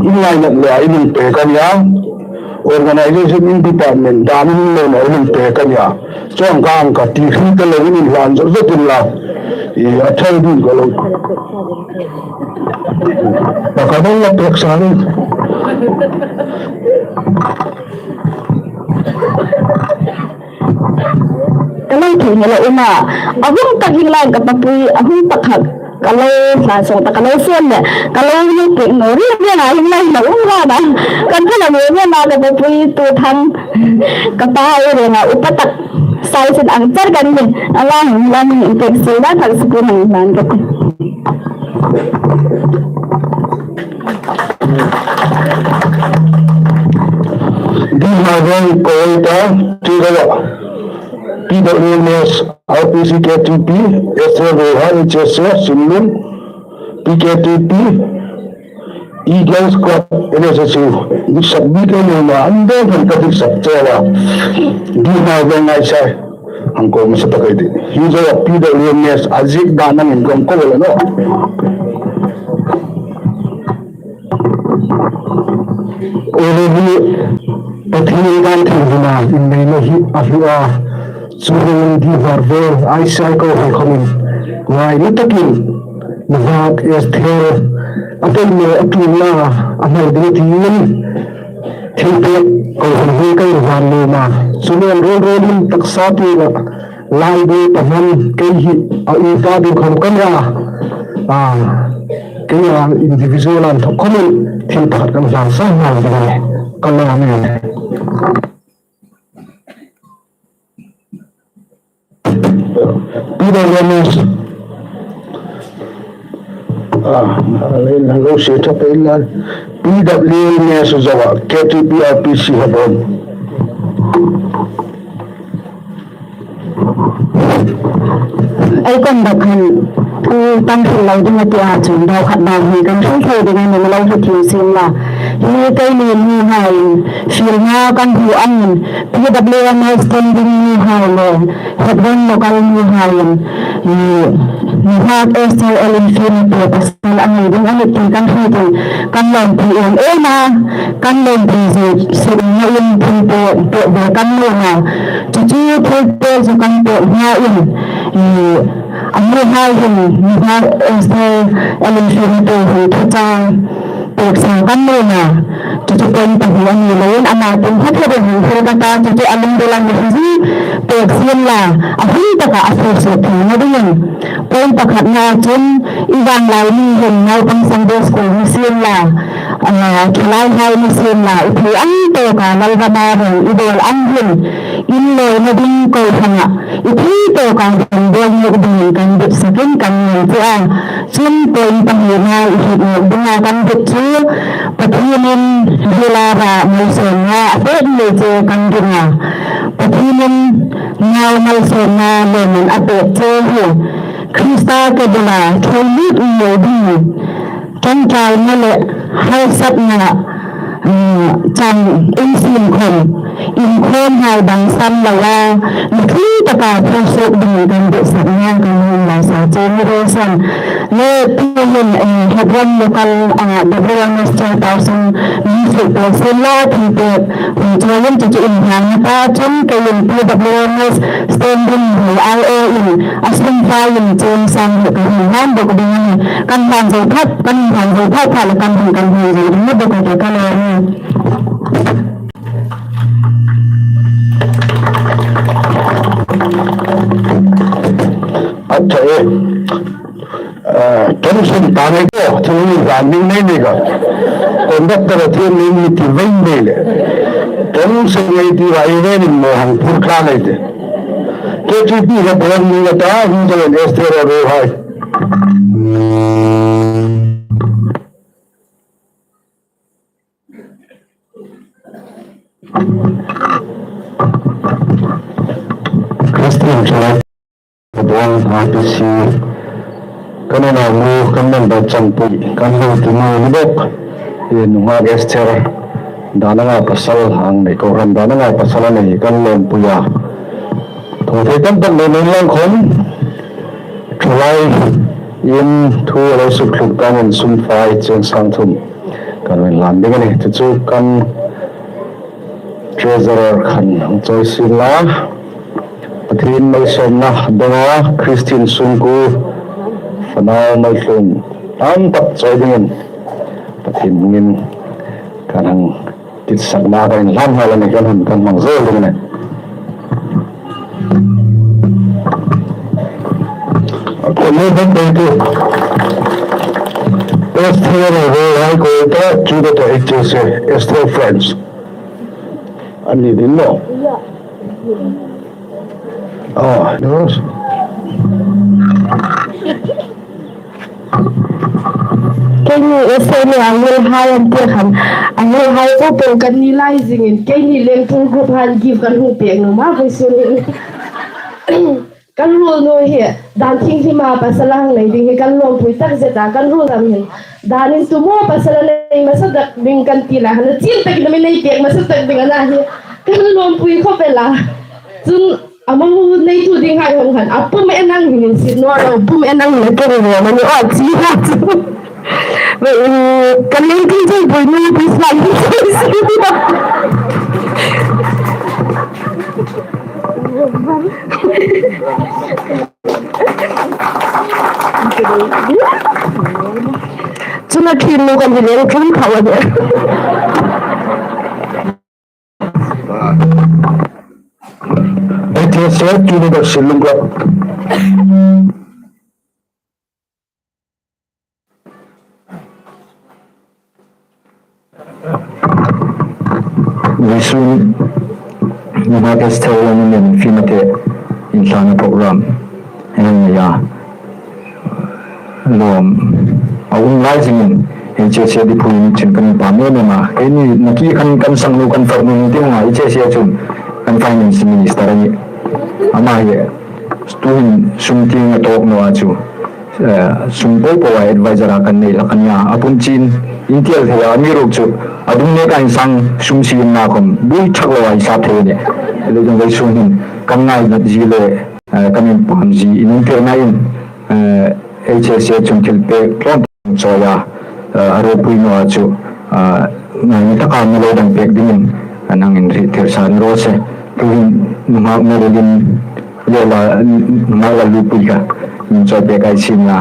In lainat le a in inpek a nih a. Organization in department dam in lawm a in inpek a nih a. Chuong khan ka ti hri ta lo in inhlan zot zot unla. I, a thei ding ka lo. Pakhat in la pek sa ni. Ka lo thei ni lo um a. A hung tak hi lai ka papui, a hung tak kha ka lo hla sawng ta ka lo sien le. Ka lo ni pek naw ri ri a hi lai lo um a na. Kan kha la ni ri na ka papui tu thang. Ka pa u renga upa tak. Sai sin ang char kan ni. A la hung la ni pek si la thak si ku hang lan ka ti. Di Hmar Veng Koita, Tirova, P W M S, R P C, K T P, S L V H, H S A, Sinlung, P K T P, Eagles Club, N S S U, diksak bik a ni naw a, an dang han ka diksak cheu a. Di Hmar Veng ngai sai. Ang ko masa ta kai di. Hi zo a P W M S a ziek dan ang in ko ko la no. Ole hi Pathien kan thil huna in nei na hi a hlu a. Chu hung Di Hmar Veng ai sai ko hai khomin. Ngai ni takin. Nahak Esther a tawi le a ṭul la a hmai ding tiin thilpek ko hun hun ka inhlan nuom a. Chu nen ruol ruolin taksa tienga laibu pahman kei hi a upa ding khom ka nia. A, kei a individual an thawk khomin thil pakhat kan hlan sa nghal ding a nih. Ka lawm e. P W M S. Ah, a lei la lo se tha pe la. P W M S zawa, K T P R P C Hebron. Ei kon dak khan, u tan thil lo ding a ti a chun, dau khat dau hni kan thil thei ding a ni lo hre thim sien la. Hi keini mihai, fielna kan hmu angin, P W M S standing mihai le, Hebron local mihaiin, i, Nahak S R L in fiel pe pasal a nei ding a ni ti kan hriet in, kan lawmpui em em a, kan lawmpui zie, sukna in thil pe, pe ve kan nuom a. Chu chu thil pe chu kan pe hmain, i, a mihai hin, Nahak S R L in fiel pe hun thu chang, pek sa kan nuom a, chu chu point pahni a ni leiin ama tin kha thil hung thil ka ta, chu chu a lung dawla mi hi pek sien la, a hun taka a fe suok theina dingin point pakhatna chun i vanglai mi hin naupang Sunday School ni sien la, A, thalaihai ni sien la, i thei ang tawka Lalrama rong i bawl ang hin, in lawina ding kohranah i thei tawka dam bawl ngot dingin kan ditsakin kan ngên che a. Chun point pahnina i hriet ngot dinga kan dit chu, Pathienin Hela ra malsawmna a pêk ni chu kan ring a. Pathienin nau malsawmna lawmman a pêk che hi Krista ke bula thawluk i lo ding. Ṭawngṭaina le harsatna, eh, chang insiem khom, inkhawmhai dang san loa, mi ṭha taka phur suok dingin kan ditsakna kan hung laisa che ni raw se. Le tuhin, eh, Hebron local, ah, W M S chairperson, Mister Paul Sela, thil pek, hung chawiin chu chu inhlanna ta chun keiin P W M S standing hei I O in a sum faiin chun sang hi kan hung hlan bawk ding a nih. Kan hlan zo phawt, kan hlan zo phawt phawt le kan hung, kan hung zo ding bawk a tih ka lo ni. Acha e. Ṭawng seng ta nei ko, thil ni zan ding nei nei ko. Conductor a thil ni mi ti veng nei le. Ṭawng seng ei ti va ei ve ning mo hang phur kha nei te. Ke chu ti ka thil ni ka ta, hung ta len Esther a ro hai. Christian Church. Buang R P C, kan unau nu, kan member chanpui, kan hotu nu ni bawk, i nunghak Esther, dan anga pasal hang nei, kohran dan anga pasal a nei, kan lawmpui a. Thawthei tam tak nei nei lang khom, thulai in thu a lo suk thluk dangin sum fai cheng sang thum kan inhlan ding a nih. Chu chu kan Treasurer khan hang chawi sien la. Pathien malsawmna donga Christian sungkuo fanau maltlung tam tak chawi dingin Pathien hmingin kan hang titsakna kan inhlan nghal a nih, kan hang, kan hmang zo ding a nih. Ko le ban dai tu. Esther Roy Coulter, Judith H S A, Esther Friends. An ni ding maw? Ah, yes. Keini Esther le a ngelhai an ti khan, a ngelhai po po kan ni lai zingin, keini Lengpui group han gift kan hung pek nuom a, vawisun hin. Kan ruol nu hi, dan thingthima pasal a hang nei ding hi kan lawmpui tak zet a, kan ruol dam hin. Dan intumaw pasal a nei hmasa tak ding kan ti lai, hana chin takin a mi nei pek hmasa tak ding a na hi. Kan lawmpui khawp el a. Chun, a mo neitu dinghai hang khan, a pum en ang hin insit naw ro, pum en ang le keng ro, mani o, chi ha chu. Kan leng ting chei pui nu, please, like, please. Chun a ṭhin nu kan hi leng ṭhin kha a nih. Ei thei se tu ni ka silung ka. Vawisun nunghak Esther Lalnunen film a te inhlanna program hang nei a. Lawm a um lai zingin H S A Diphu in chun kan pam em em a. Keini nakie khan kan sang nu kan fak nu ni ding a, H S A chun kan finance minister a nih. Ama hi tuhin sum tieng a tawk naw a chu, eh, sum po po a advisor a kan nei hlak a nih a. A pun chin intiel thei a, amiruokchu a dung neka insang sum siemna khom bui thak loa i sap thei a nih. Leiin vawisun hin kan ngainat zie le, eh, kan inpam zie in hung tir ngeiin, eh, H S A chun thil pek tlawm tak chawi a, eh, a ropui naw a chu, eh, ngaina taka mi lo dang pek dingin, eh, nangin hriettir sa ni raw se. Tuhin nunghak Marilyn le la, nunghak Lalupui kha min chawi pek ei siem la.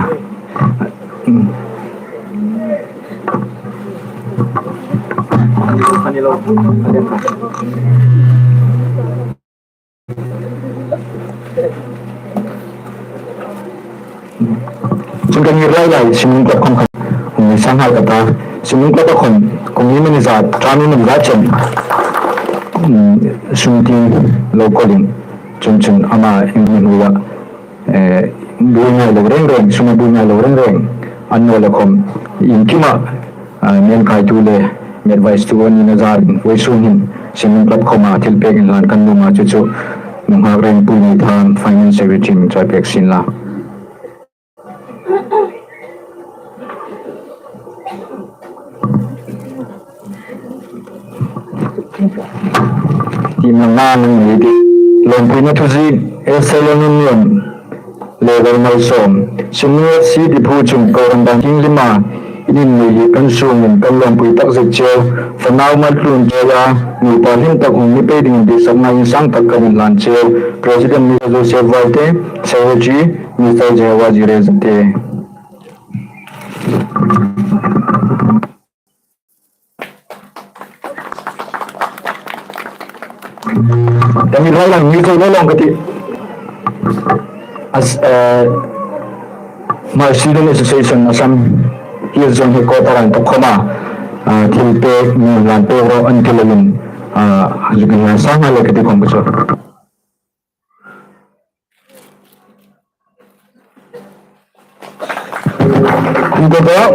Chun kan ngir lai lai, sin ka khom khan, hung ni sang hai ka ta. Sinlung Club-a khawm, kawng iemani zat, ṭam iemani zat chen, mm, sum tieng lo kawlin, chun chun ama inhnuoia, eh, buoi ngai lo reng reng, suma buoi ngai lo reng reng, annawleh khawm, iengkima, ah, mi enkaitu le, mi advice-tu a nina zarin, vawisun hin, Sinlung Club khawma thilpek inhlan kan nuom a chu chu, nunghak rengpui Neithan, Finance Secretary min chawipek sien la. Tiem lang na nang ni ti. Lawmpuina thuziek, S L N Union, Level Malsawm, Senior C Diphu chung kohran dan thienghlim a, in innei hi kan sungin kan lawmpui takzet cheu, fanau mal tlun cheu a, nupa hlim tak hung ni pei dingin ditsakna insang tak kan inhlan cheu, President Mister Joseph Vaite, Secretary, Mister Jehovah Jireh Zate. Tami rai lang ni ko lo long ka ti. As, eh, Hmar Student Association Assam Hills Zone Headquarter-a inthok khawma, ah, thilpek mi inhlan pek ro an ti lovin, ah, zuk inhlan sa ngai le ka ti khawm ka chu. Inthok,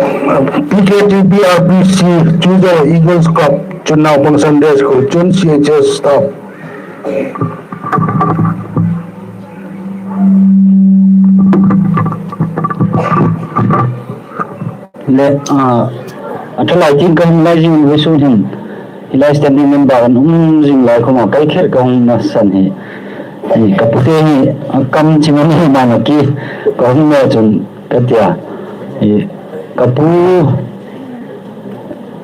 P K T P R P C, Chuzo Eagles Club, chun naupang Sunday School, chun C H S staff. Le, ah, a ṭhalai tieng ka hung lai zing vawisun hin, hi lai standing member an um zing lai khawma kai kher ka hung na san hi. Hi ka pute hi, a kam chim a ni ma na ki, ka hung na chun ka tia. Hi ka pu,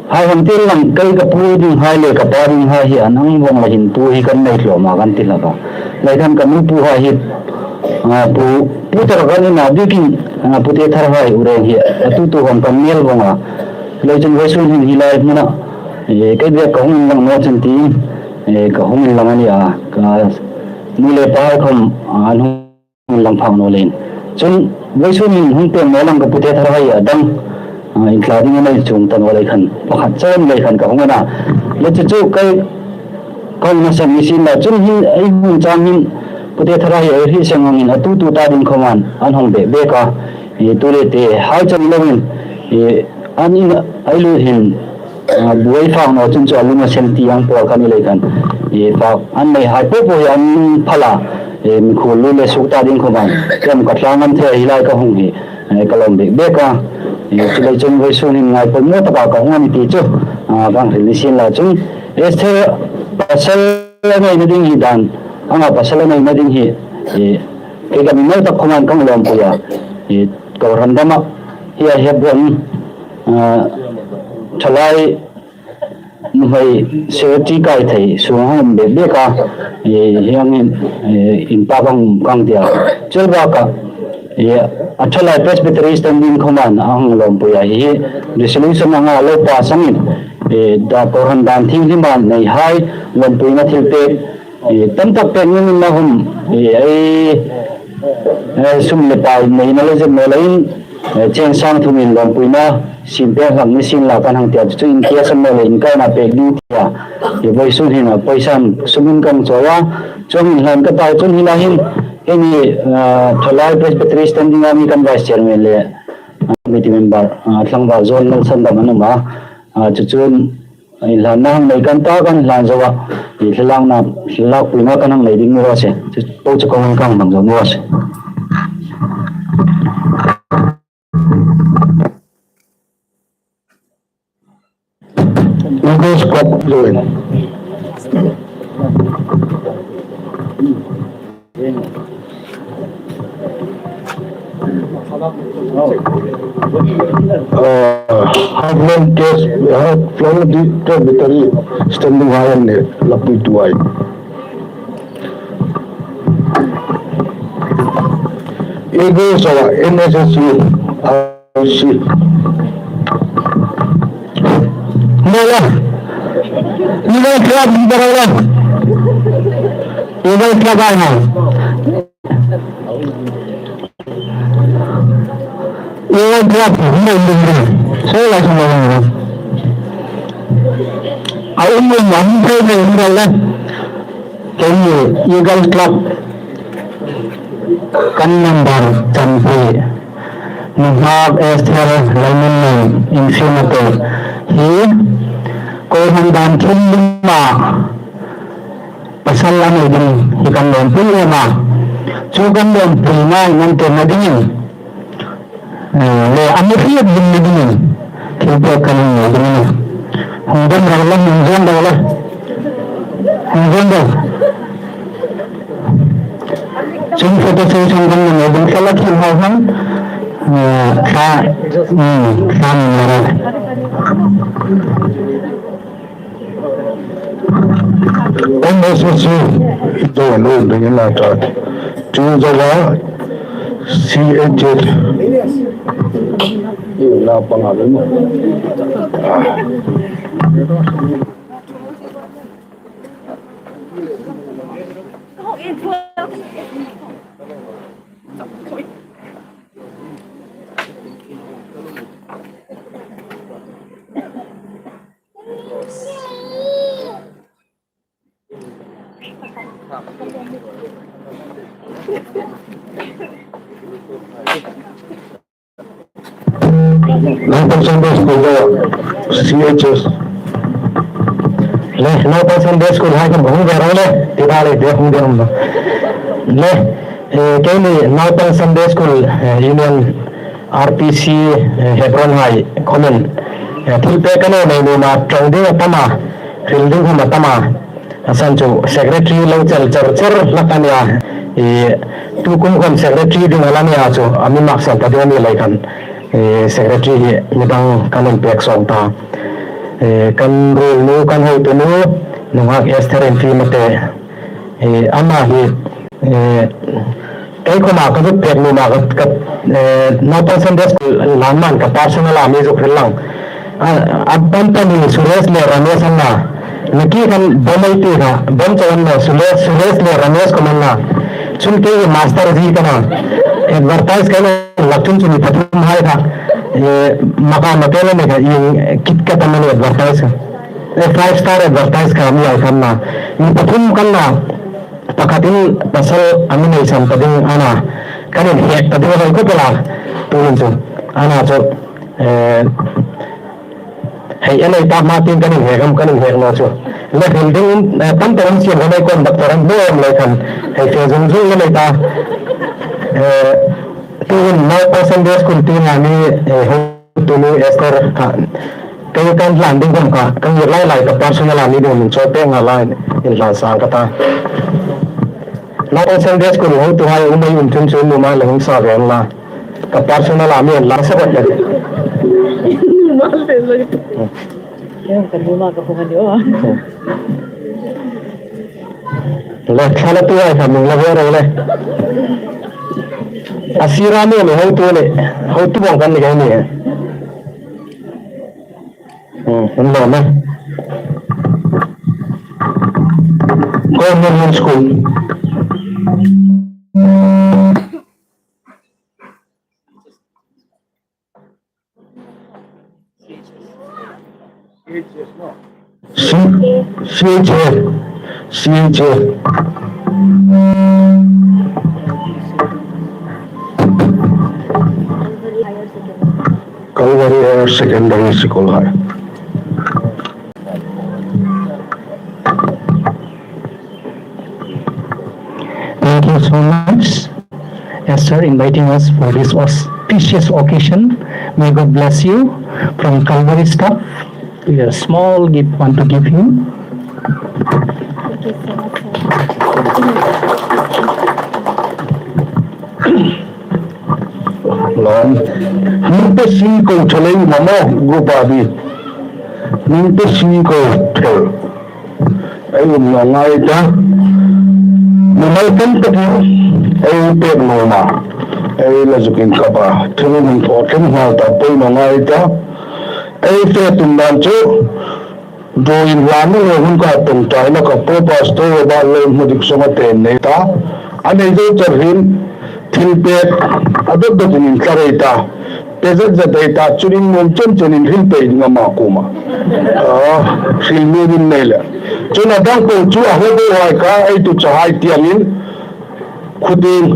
hai hang tir lang kai ka pu dinghai le ka pa dinghai hi an ang vong la hin tu hi kan nei hlawm a kan ti hlak a. Lai khan ka nu pu hai hi, ah, pu, pu tar kan ina bikin, ah, pute thar hai u reng hi, a tu tu hang kan mial vong a. Lai chun vawisun hin hi lai hmuna, eh, kai bek ka hung lang naw chun ti, eh, ka hung lang a ni a, ka nu le pa hai khawm, ah, an hung lang phak naw leiin. Chun vawisun hin hung pek naw lang ka pute thar hai a dang, ah, intla ding a nei chuong ta naw lei khan, pakhat chauh a ni lei khan ka hung a na. Le chu chu kai, ka hung na san ni sien la. Chun hin, ei hung chang hin, pute thar hai ei hriet seng angin a tu tu ta ding khawma an hung bek bek a. I tu le te, hai chang lovin, i an in ei lut hin, ah, buoi fak naw chun chu a lung a sen ti ang pawl khan i lei khan. I fak an nei hai po po hi an phal a, i mi khul lu le suk ta ding khawma. Kem ka tlang an thei hi lai ka hung hi, eh, ka lawm bek bek a. I chu lei chun vawisun hin ngai po mo taka ka hung a ni ti chu, ah, kan hril ni sien la chun. Esther pasal a neina ding hi dan, anga pasal a neina ding hi, i, kei ka mi mo tak khawma kan lawmpui a. I, kohran dama hi a hep ron, ah, ṭhalai nuhmei secretary kai thei sung hang bek bek a, eh, hieng hin, eh, in pa kang, kang tia. Chul bak a, eh, a ṭhalai Presbytery standing khawma a hang lawmpui a hi, resolution anga lo pass angin, eh, da kohran dan thienghlim a nei hai, lawmpuina thilpek, eh, tam tak pek nungin na hum, eh, ei, eh, sum le pai neina lo zep naw leiin, eh, cheng sang thumin lawmpuina siem pek hlak ni sien la kan hang tia chu chu in tia san naw le inkaina pek ding tia. Eh, vawisun hin a poisa sum in kan chawi a, chuong inhlan ka ta chun hi lai hin, keini, ah, ṭhalai Presbytery standing a mi kan vice chairman le, ah, committee member, ah, tlangval John Nelson dam an um a, ah, chu chun, inhlanna hang nei kan ta kan hlan zo a, i thlalakna, thlalakpuina kan hang nei ding ni raw se. Chu po chu kan hang hang zo ni raw se. Eagles Club join. Uh, Heartland Church, Heartland Presbytery standing hai an ni, lapuituhai. Eagles aw, N S S U, uh, Shi. Mala. Ni ba club ni ba la. Ni ba club ai na. Ni ba club ni ba. Sai la sama. A um um a hung phei phei hung ral le. Keini Eagle Club kan member chanpui nunghak Esther Lalmunnei Infiamate hi kohran dan thil lima pasal a nei ding hi kan lawmpui em a. Chu kan lawmpui ngai nan te na dingin, eh, le a mi hriet ding na dingin thil pek kan nei ding a nih. Hung dam ral le, hung zuon ral le. Hung zuon ral. Chung photo session kan nei ding thlalak hin hau hang, eh, thla, hmm, thla min la ral. N S S U, ito ano ringin atat. Chu zawa C H H. Ina panga lo. Naupang Sunday School-a C H S. Le, Naupang Sunday School hai kan hung ve ro le, ti da le, de hung de hung. Le, eh, keini Naupang Sunday School, eh, Union R P C, eh, Hebron hai khawmin, eh, thil pek kan nei nuom a, ṭawng ding a tam a, hril ding khawm a tam a. A san chu secretary lo chel char char hlak a nia. I, tu kum khawm secretary ding a la nia chu, a mi maksan ta ding a ni lei khan, i, secretary hi midang kan inpek sawm ta. I, kan ruolnu, kan hotunu, nunghak Esther Infiamate, i, ama hi, eh, kei khawma ka zuk pek nuom a ka, ka, eh, Naupang Sunday School lam man ka personal a mi zuk hril lang. A, a bang pani Suresh le Ramesh an na. Naki kan bom ei ti kha, bom chau an na, Suresh, Suresh le Ramesh khawm an na. Chun kei master zi ka na. Advertise ka na lak chun chu mi pathum hai kha. Eh, maka ma kei la ni kha, i KitKat a mi advertise kha. Eh, five star advertise kha mi ai kha na. Mi pathum kan na. Pakhatin pasal a mi nei san ta ding a na, kan inhek ta ding a hoi khawp el a, tuhin chu. A na chu, eh, hei a nei ta hma tieng kan inhek am, kan inhek naw chu. Le hril ding, eh, tam tak an siem kan ei conductor an hmu em lei khan, hei fe zung zung le nei ta. Eh, tuhin Naupang Sunday School tienga mi, eh, hotunu Esther kha, kei kan hlan ding khawm kha, kan ngir lai lai ka personal a mi ding min chawi pek nga lai in hlan sang ka ta. Naupang Sunday School hotuhai um ei um chun chu nuom a la hung sa ve la. Ka personal a mi en la sa ka. Nuom a le. Em, ka nuom a ka hung a ni aw. Le, thlalatuhai kha min la ve ro le. A sira mi mi hotu le, hotu bawng kan ni ka ni. Hmm, an lo na. Government School. C-, C H A, C H A. Calvary Higher Secondary School hai. Thank you so much, Esther, inviting us for this auspicious occasion. May God bless you. From Calvary staff, we have a small gift want to give you. Thank you so much, sir. Lawm. Hming te si ko thelei mamo, gupa bi. Hming te si ko thel. Ei um naw ngai ta. Mimal tam takin ei pek nuom a. Ei la zuk inkap a. Thil min thaw thleng nghal ta poi naw ngai ta. Ei fe tum dan chu. Dawin hlan ni le hun ka tum tai na ka po pastor ba le hmu dik sawm a ten nei ta. A nei zo char hin thil pek a dot dot in tla rei ta. Pe zet zet ei ta, chun in nuom chen chen in hril pei ding ama kuoma. Ah, hril nuom in nei le. Chun a dang po chu a hla bo hai kha, ei tu cha hai tiang in. Khuting.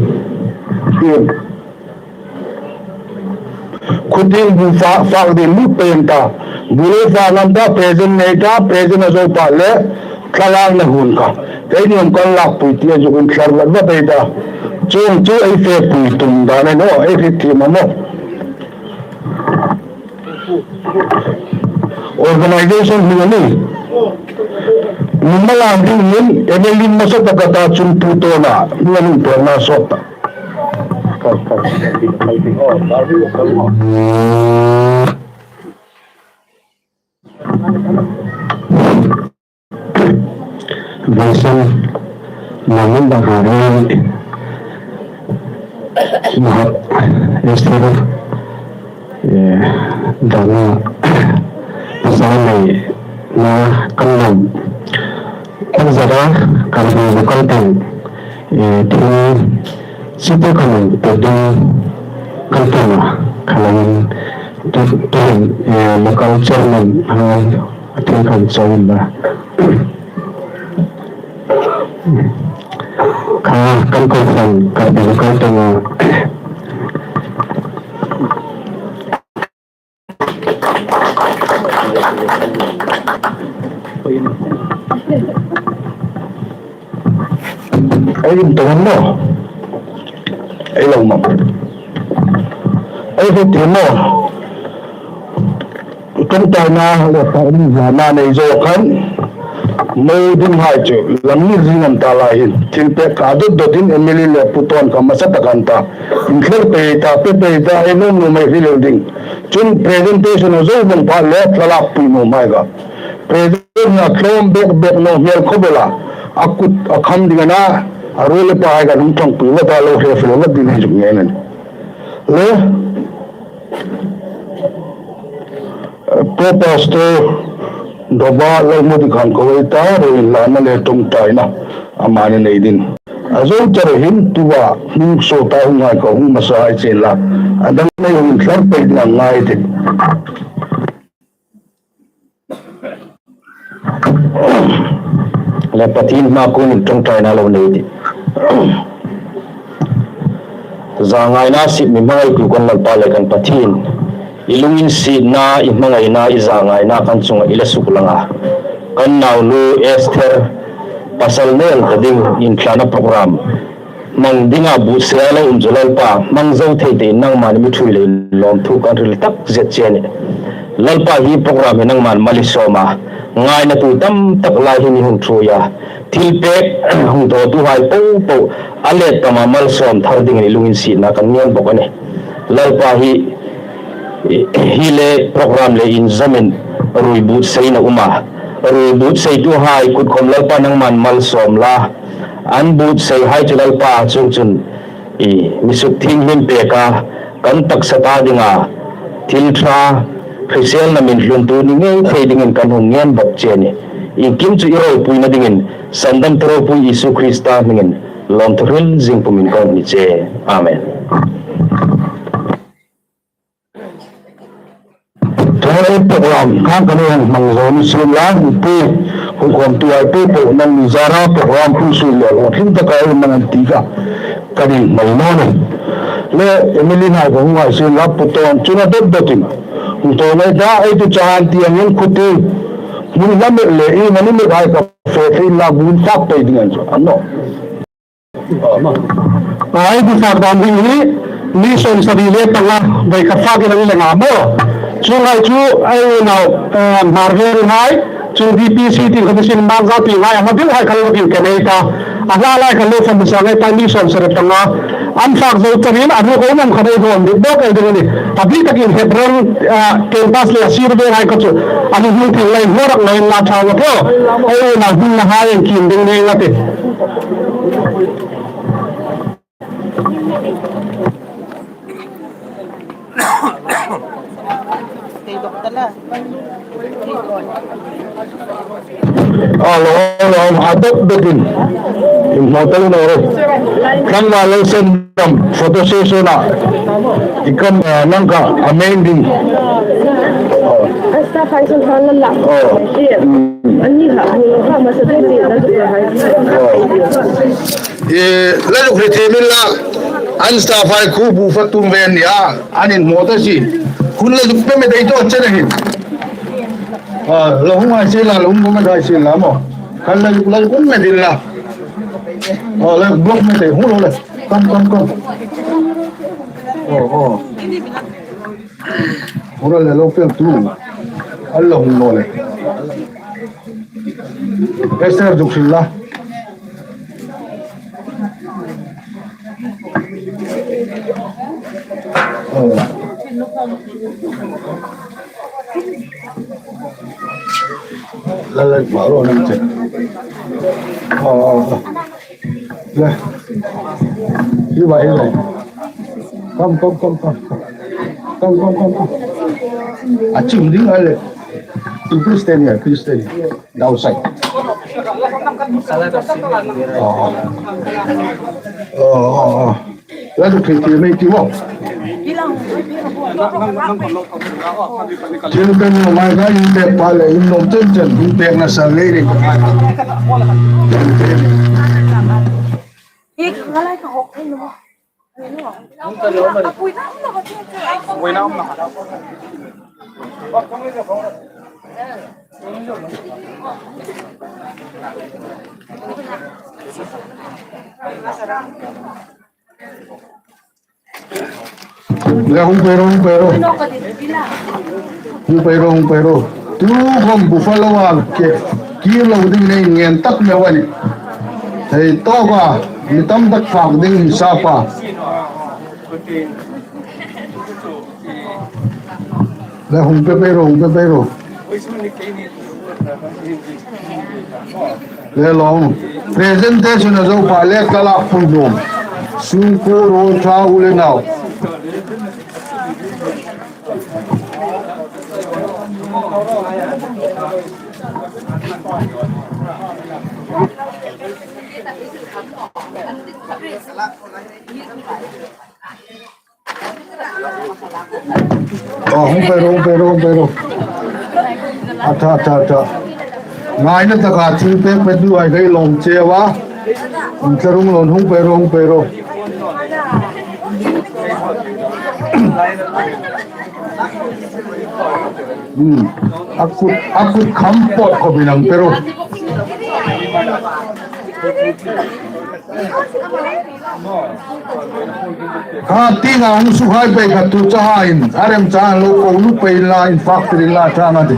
Khuting bu fa, fa ding lut pei ta. Bu lo fa ngam ta, present nei ta, present a zo pha le. Thlalakna hun kha. Kei nuom kan lakpui tia zuk in thlar vat vat ei ta. Chuong chu ei fepui tum dan a ni naw, ei hriet thiem a ni naw. Organization hi a nih. Mimal ang dingin, Evelyn hmasa taka ta chun Pu Tawna, mi an inpekna sawt ta. Vincent, Mamin Bahari, Mahat, Esther, eh, Dana, Pasal Mai, na kan nuom, kan zara, kan nuom, kan tang, eh, thil, Sita kan pe ding kan tuma, kan tu, tu, eh, local chairman, ah, a thil kan chairman ba. Kha, kan ko kan, kan pe local tuma. Ei um tawng naw. Ei lo mawm. Ei hre ti naw. Ṭawngṭaina le pawm zana nei zo khan. Mo dinghai chu lam ni zing an ta lai hin. Thil pek kha dot dot in M L A le Pu Tawn kha hmasa tak an ta. Inthler pei ta, pe pei ta, ei nuom nuom ei hril el ding. Chun presentation a zo vawng pha le thlalak pui nuom hai kha. President a tlawm bek bek naw hmel khawp el a. A kut a kham ding a na. A ruol le pa hai kha hung ṭhang pui vat a lo hre fel vat ding nei zuk ngei nen. Le, eh, Pro Pastor Doba Lalmudik khan ko ei ta, ruoi lana le ṭawngṭaina. Ama ni nei ding. A zo char hin tuva hung so ta hung hai ko hung hmasa hai chen la. A dang nei hung thlar pei ding a ngai ti. Le Pathien hmaa kuomin ṭawngṭaina lo nei ti. Zangaina sip mi hmangai pui kan Lalpa le kan Pathien. I lunginsietna, i hmangaina, i zangaina kan chunga i la suklang a. Kan naunu Esther pasal nei ta ding inthlana program. Hmang dinga buotsai a lo um chu Lalpa, hmang zo thei tein nangman mi ṭhuoi leiin lawmthu kan hril tak zet che a nih. Lalpa hi program hi nangman mal i sawm a, ngaina tu tam tak lai hi mi hung ṭhuoi a, thil pek hung dawtuhai po po a let tama mal sawm thar dingin i lunginsietna kan ngen bawk a nih. Lalpa hi, hi le program le inzawmin ruoi buotsaina um a, ruoi buotsaituhai kut khawm Lalpa nangman mal sawm la, an buotsaihai chu Lalpa chung chun i mi suk thienghlim pek a, kan taksa ta dinga thil ṭha, hriselna min hluntu ni ngei thei dingin kan hung ngen bawk che a nih. Iengkim chu i ropuina dingin, Sandamtu ropui Isu Krista hmingin lawmthu hril zing pumin kan hni che. Amen. Ṭawng ei program khang kan hung hmang zo ni sien la, pu, hung khawmtuhai po po nangni zara program hung sui le hung hlim taka ei hmang an ti kha kan inhmai naw ni. Le, Emily hai ka hung hai sien la, Pu Tawn chun a dot dotin hung tawn ei ta, ei tu cha an ti angin khuti hmun hla met le i mani met hai ka fe thei la, bu in fak pei ding an chu an naw. Ei ti fak dam ding hi, mi sawmsari le panga, vawi khat fak in ang le nga maw. Chuong hai chu, ei nau, eh, Hmarvelhai, chuong D P C tieng kha ti sin Mangzapi ngai, a hma bil hai kha lo ding ke nei ta. A hla lai kha lo fam sa ngai ta, mi sawmsari panga. An fak zo changin, a ruok um ang kha nei hawm dik bawk el ding a nih. A bik takin Hebron, eh, campus le a sir vel hai kha chu, a hung hung thil lai hmurak lai in la chau a thaw. Ei nau hung na hai ang kim ding nei nga ti. Alo, alo, a dot dotin. Inhmaw ta naw ro. Tlangval lo sen dam photo session a. I kam, eh, nang kha a main ding. Oh. Asta fai sun han la la. Oh. Ani ha, ha ma sa dei ni la du ha. Oh. Eh, la du kri te min la. An staff hai khu bu fa tum ven ya. An inhmaw ta si. Hun la du pe me dei to che na hin. Ah, la hung ai se la, la hung ma dai se la mo. Kan la, la hung me dil la. Oh, la block me te, hung lo le. Come, come, come. Oh, oh. Hung lo le, lo pel tu. An la hung lo le. Esther zuk sil la. Oh. La la, ma lo nang che. Oh, oh, oh. Le. Hi ba, hi ba. Come, come, come, come. Come, come, come, come. A chim ding a le. You please stand here, please stand here. Outside. Oh. Oh, oh, oh. That's a pretty lady, wow. Thil kan lo mai ka in pek pa le, in lo chen chen, in pek na sa le ni. Le, hung pei ro, hung pei ro. Hung pei ro, hung pei ro. Tu khom buffalo a ke, kir lo ding nei ngen tak le wani. Hei to ba, mi tam tak fak ding mi sa pa. Le, hung pei pei ro, hung pei pei ro. Le long. Presentation a zo pa le ka la phun dom. Sungkuo ro tha u le nau. Oh, hung pei ro, hung pei ro, hung pei ro. A tha, a tha, a tha. Ngaina taka thil pek pek du ai kai lawm che a. Hung tla rung lon, hung pei ro, hung pei ro. Hmm. A kut, a kut kham pawt khawpin hang pe ro. Kha tienga hung sukhai pei kha tu cha hain, a remchang lo ko lu pei la in factory la chang a ti.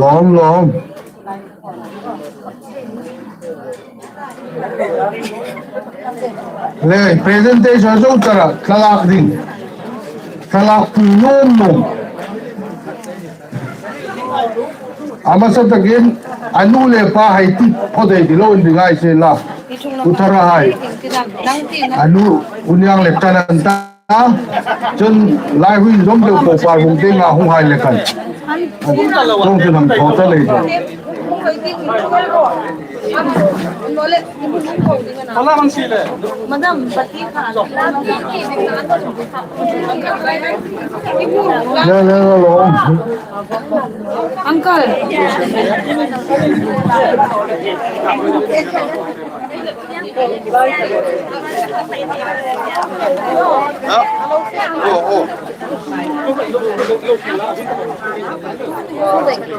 Lawm, lawm. Le, presentation zo tara, thlalak ding. Thlalak pui nuom nuom. A hmasa takin, a nu le pa hai ti phaw dei ti lo in ring ai se la. U thara hai. A nu, u niang le tan an ta. Chun lai hui zom deu ko par hung te nga hung hai le kan. Tong chun hang thaw ta lei ta. Madam, bati kha. Le, le, le, lo. Uncle.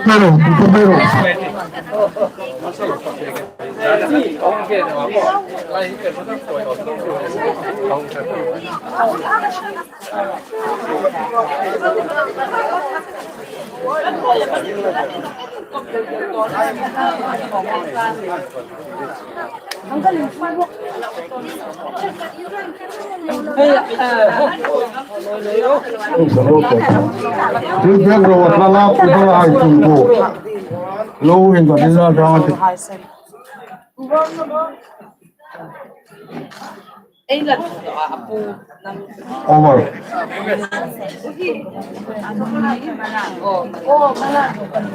Pero, pero. Thil pek ro, thlalak, thlalak hai tum ko. Lo in ka ding la dang ti. Over.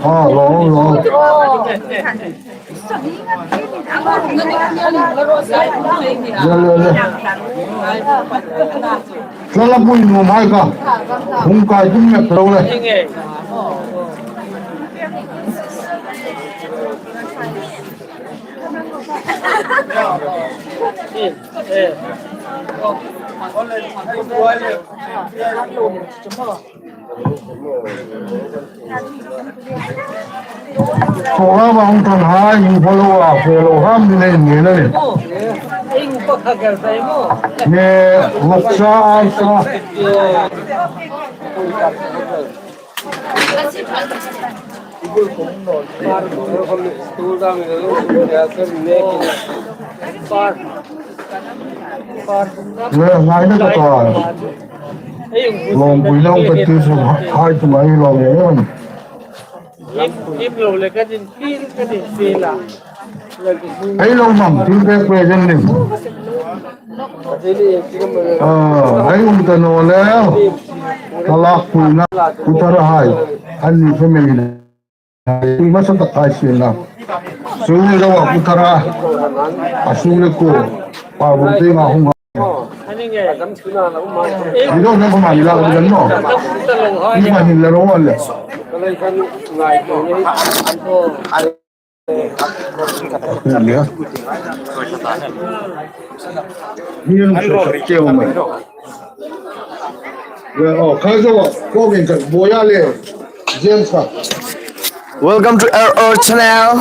Ah, long, long. Le, le, le. Tlala pui nuom hai ka. Hung kai tum mek lo le. Program a hung ṭan hai, hung follow a, follow ham ni nei ni le. Nge, vawksa ai sa. Le, ngaina ka ta. Lawmpui lo ka ti su hai tu mai lo nge. Im, im lo le ka din pil, ka din pil a. Ei lo mang, thil pek pek zen lim. Ah, ei um ta naw le. Ka lakpuina, u Thara hai. An ni family. Ei masa tak hai sien la. Sung le lo a u Thara. A sung le ko. Pa bung te nga hung. Ni lo na ko ma ni la ka dan no. Ni ma hin la ro le. Welcome to our, our channel.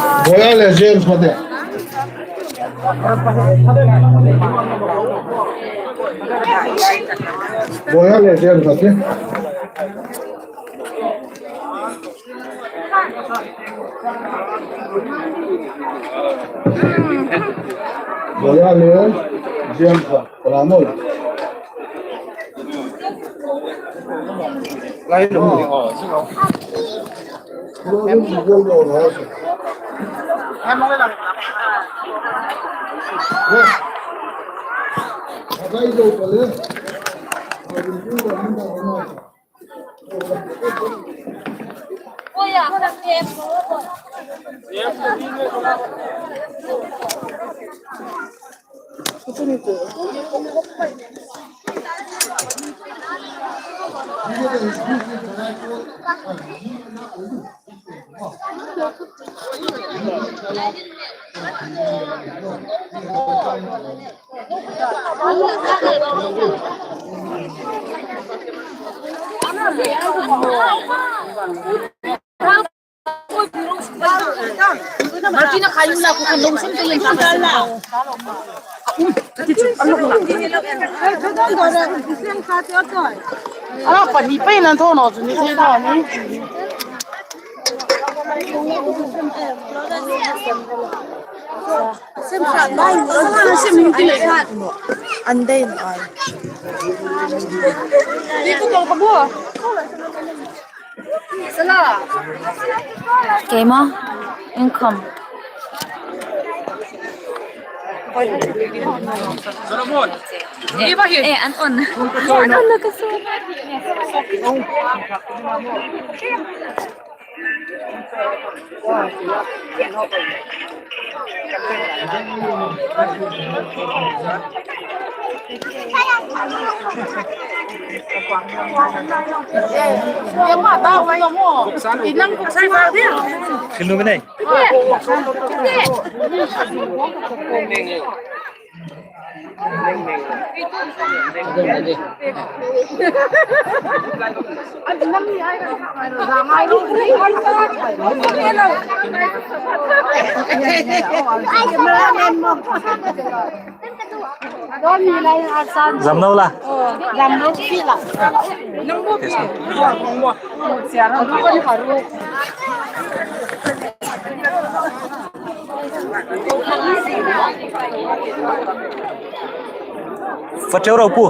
Ala pani pe nan tho no chu ni thei lo ni. Sem khat bai, sem khat. An dei an ai. Keima, income. Eh, an on. An on ka so. Thil nuom nei. Zam naw la. Fa ṭheu ro pu.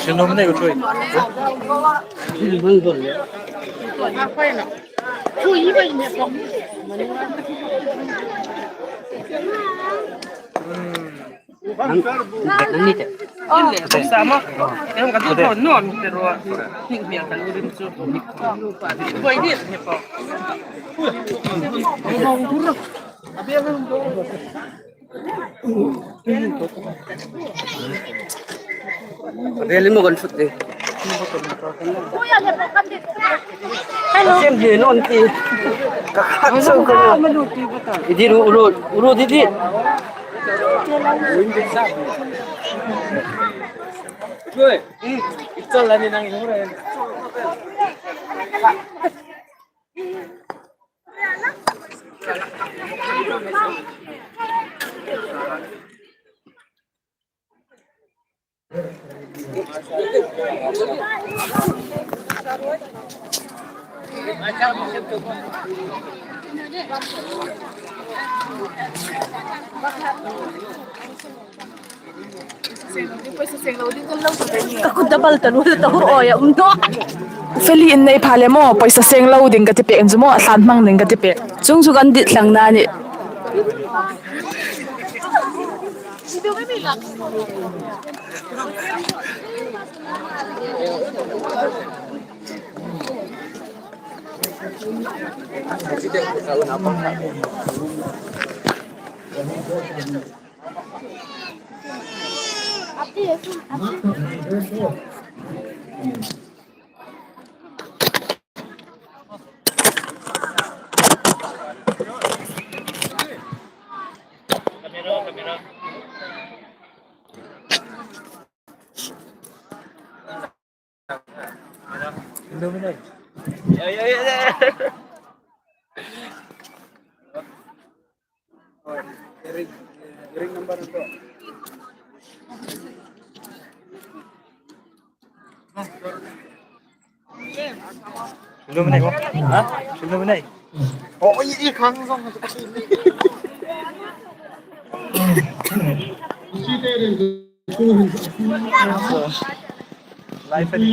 Sinum nei ko tui. Ang, ang nite. Sama. Ang ka tu non pero ni mi ang ka lurim chu. Boy ni ni po. Rel mo kan sut de. Hello. Sim de non ti. Ka ka so ko. Idi ru ru ru di di. Oi, ichal ani nang inure. Ka kut da bal ta nu ta hur oi a um naw. Feli in nei pha le maw, poisa seng lo ding ka ti pek, in zu maw, a tlan hmang ding ka ti pek. Chung chu kan dit thlang na ni. Illuminate. Ring, ring number ito. Illuminate ko? Ha? Illuminate. Oh, i, i, kang song. Live and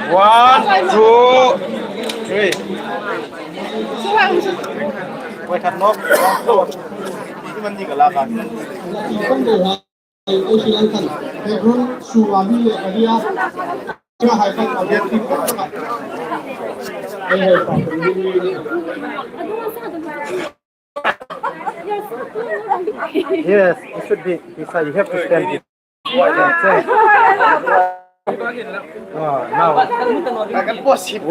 One, two, three. Wait, cut, no. Yes, it should be. This side, you have to stand. Ah, now.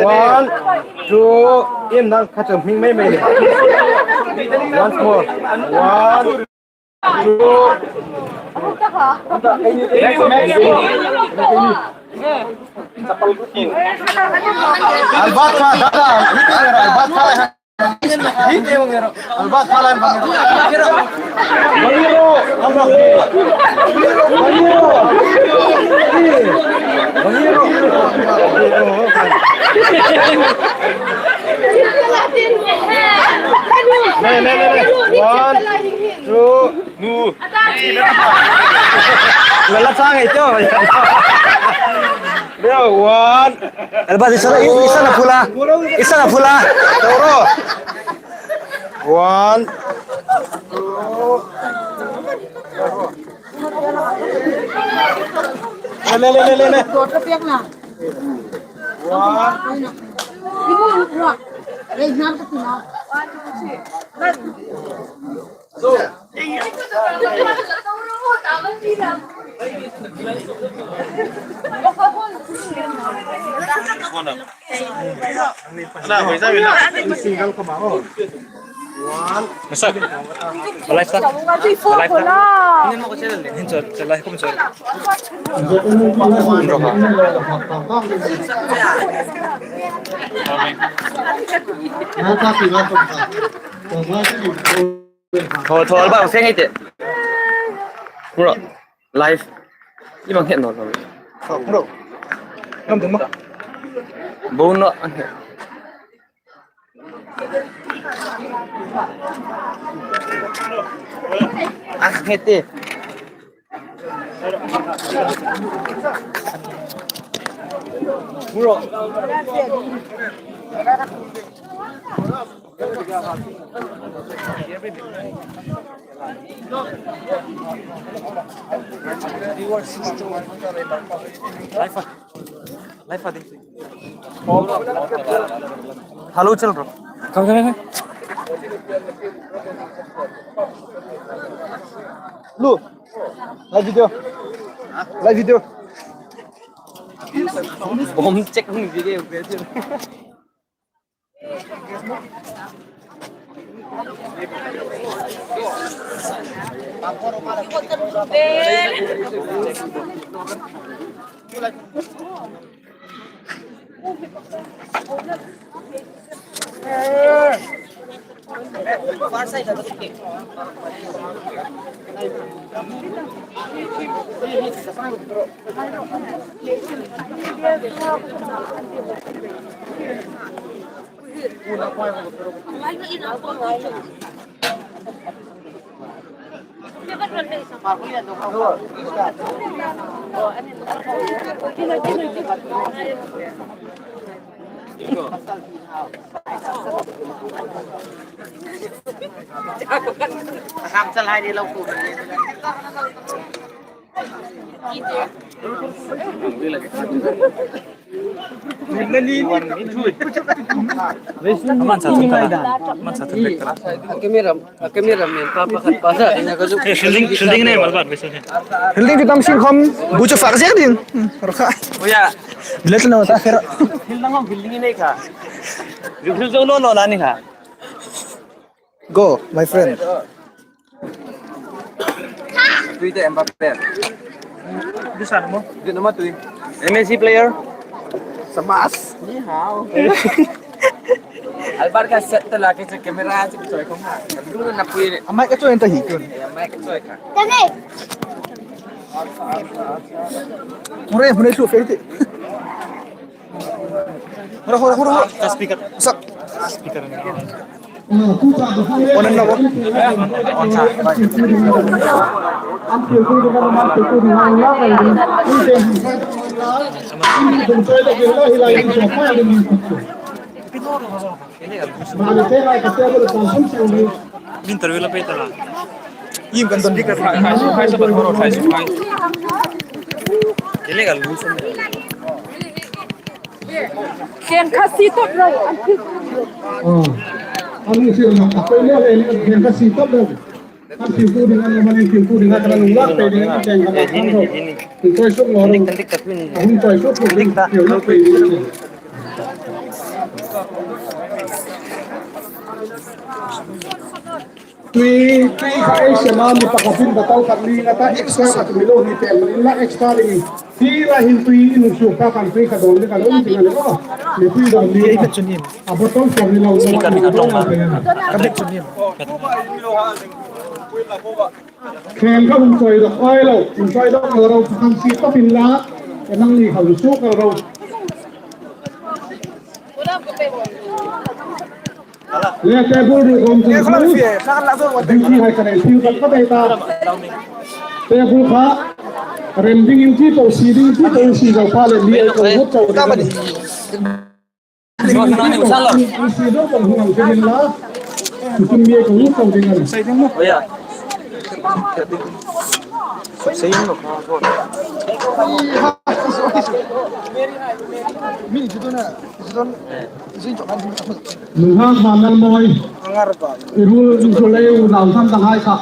One, two, in nang khat hming mei mei. Once more. One, two. Next, next. Albert kha, dada, Albert kha. Albert kha lan. Ne, ne, ne, ne. One, two. Nu. Lala sang itu. Leo, one. Albert, isa, isa na pula. Isa na pula. Toro. One. Le, le, le, le, le, le. One. Masak. Live ta. Live ta. Hin chal, chal, live kum chal. Tho, tho, Albert, seng ite. Bro, live. Ibang het no, no. Bro. Ngam dum ma. Bo no. Ah, het e. Bro. Live, live. Hello, chal bro. Come, come, come. Lu, live video. Live video. Bomb check video. Aman sa thum kala. Aman sa thum bek kala. Camera, camera man pa pakhat pa sa ina ka zuk. Eh, fielding, fielding nei mal bat, fielding. Fielding ti tam sin khom, bu chu fak zek ding. Hmm, rokha. Oya. Bilet na ta khera. Fielding khom fielding nei kha. Fielding zo lo lo la ni kha. Go, my friend. Tui te Mbappe. Di san mo? Di nama tui. M S C player. Samas. Ni hao. Albert ka set ta la ke camera che choi ko ha. Lu na pui. Amai ka choi ta hi kun. Amai ka choi ka. Mure, mure su fe te. Hura, hura, hura, hura. Speaker. Sak. Speaker. One and one. Interview la pei ta la. Im kan don. Speaker khai, khai, khai, khai. Illegal. Ken khasi top lo. Oh. Ani sir na, apa ini, ken khasi top lo. An thil tu ding an lo, an thil tu ding a kan lung lak pei ding an cheng ka ma kan ro. Hung chawi suk naw ro. Hung chawi suk suk ding thil lak pei ding. Tui, tui kha ei sem a, mi pakhatin bottle khat ni la ta extra khat mi lo ni tel, ni la extra ding. Ti la hin tui in suk ta kan tui kha dong ni ka lo ni ding a ni lo. Mi tui dong ni. A bottle kha ni lo, ni lo, ni lo. Ka bek chu ni. Kheng ka hung chawi dawk ai lo, hung chawi dawk lo ro, kan si tawp in la, e nang ni hau su ka ro. Le table ru khom chawi su. Duty hai ka nei, thil ka ka dai ta. Table kha, rem ding in chi po, si ding chi po, si zo pha le, mi ai ko hot chawi ding. Nunghak Vanlalmawi. I ru, i ru le, u nau tham dang hai kha.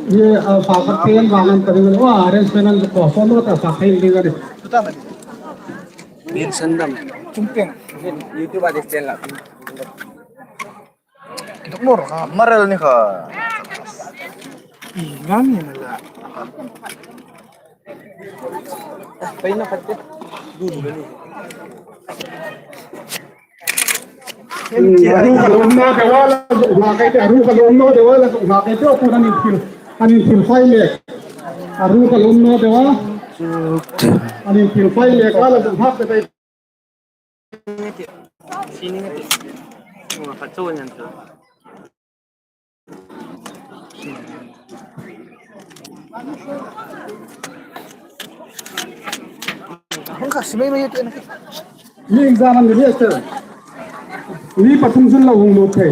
Ye, a, fa ka ten vangan ka ring. Wa, arrangement an ko, phone ta fa thei ding a ni. Min sandam. Chungteng. YouTube a di channel la. Dok mor kha. Maral ni kha. I ngam ni la. Pai na kha te. Du du ni. A ru ka lawm naw deu a la zuk hla kei te, a ru ka lawm naw deu a la zuk hla kei te, a pu an inthil, an inthil fai mek. A ru ka lawm naw deu a. An inthil fai mek a la zuk hla kei te. Hung kha si mai mai te. Mi exam an ni sir. Mi pathum chun lo hung lut thei.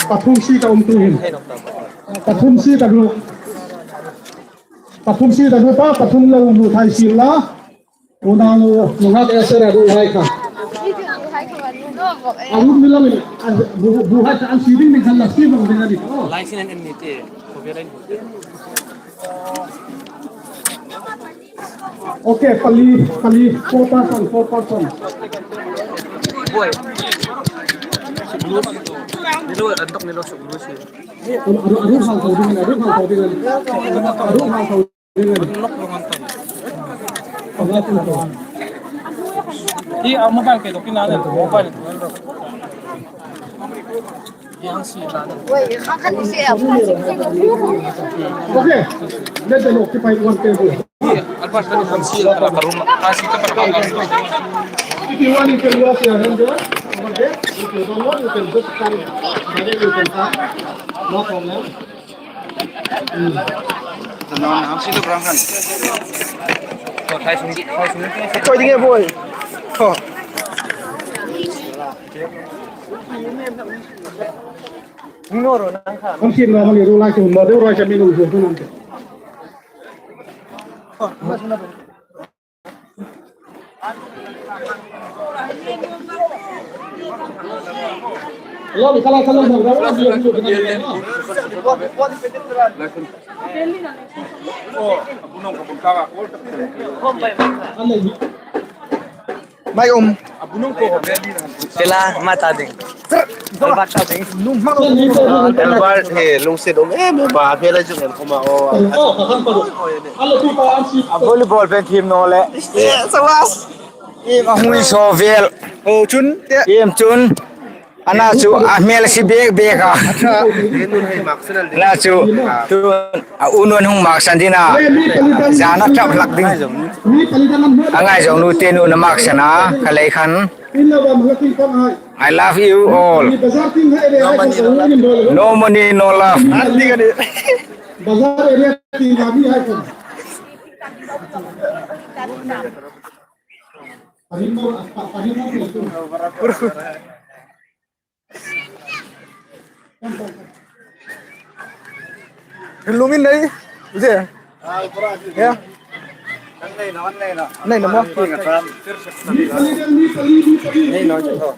Pathum si ta um tu hin. Pathum si ta lu. Pathum si ta lu pa, pathum lo hung lut thei si la. Unau nu, nunghak Esther a ruolhai kha. A ruolhai mi lamin, a bu, buhai kha an si ding ding khan la si vong ding a ni. Line sin an en ni te. Okay, pali, pali, four person, four person. Boy. Ni lo, an tok ni lo, su lu si. A ru, a ru hal tau ding, a ru hal tau ding, a ru hal tau. Hi a mobile ke dokin a le mobile. Yang si la. Okay. Let them occupy one table. Hi, Albert, kan si la ka room. Ka si ka pa. If you want, you can wash your hand there. Over there. If you don't want, you can just come. You can come. No problem. Koi ding e boy. Ho. Hung no ro nang kha. Hung kin no hung ru lai tu mo de roi cha mi lu hu tu nang. Mai um. Pela mata ding. Albert ta ding. Albert he lungsit um em em ba, pela jung em khoma o. A volleyball pen team no le. Sawas. Im a hui so vel. O chun. Im chun. Ana chu a hmel si bek bek a. Ana chu tu a unun hung maksan ding a. Zana tap hlak ding. A ngai zong nu te nu na maksan a. Ka lei khan. I love you all. No money, no love. Hril lum in nei, ute. Ya. Nei naw mo.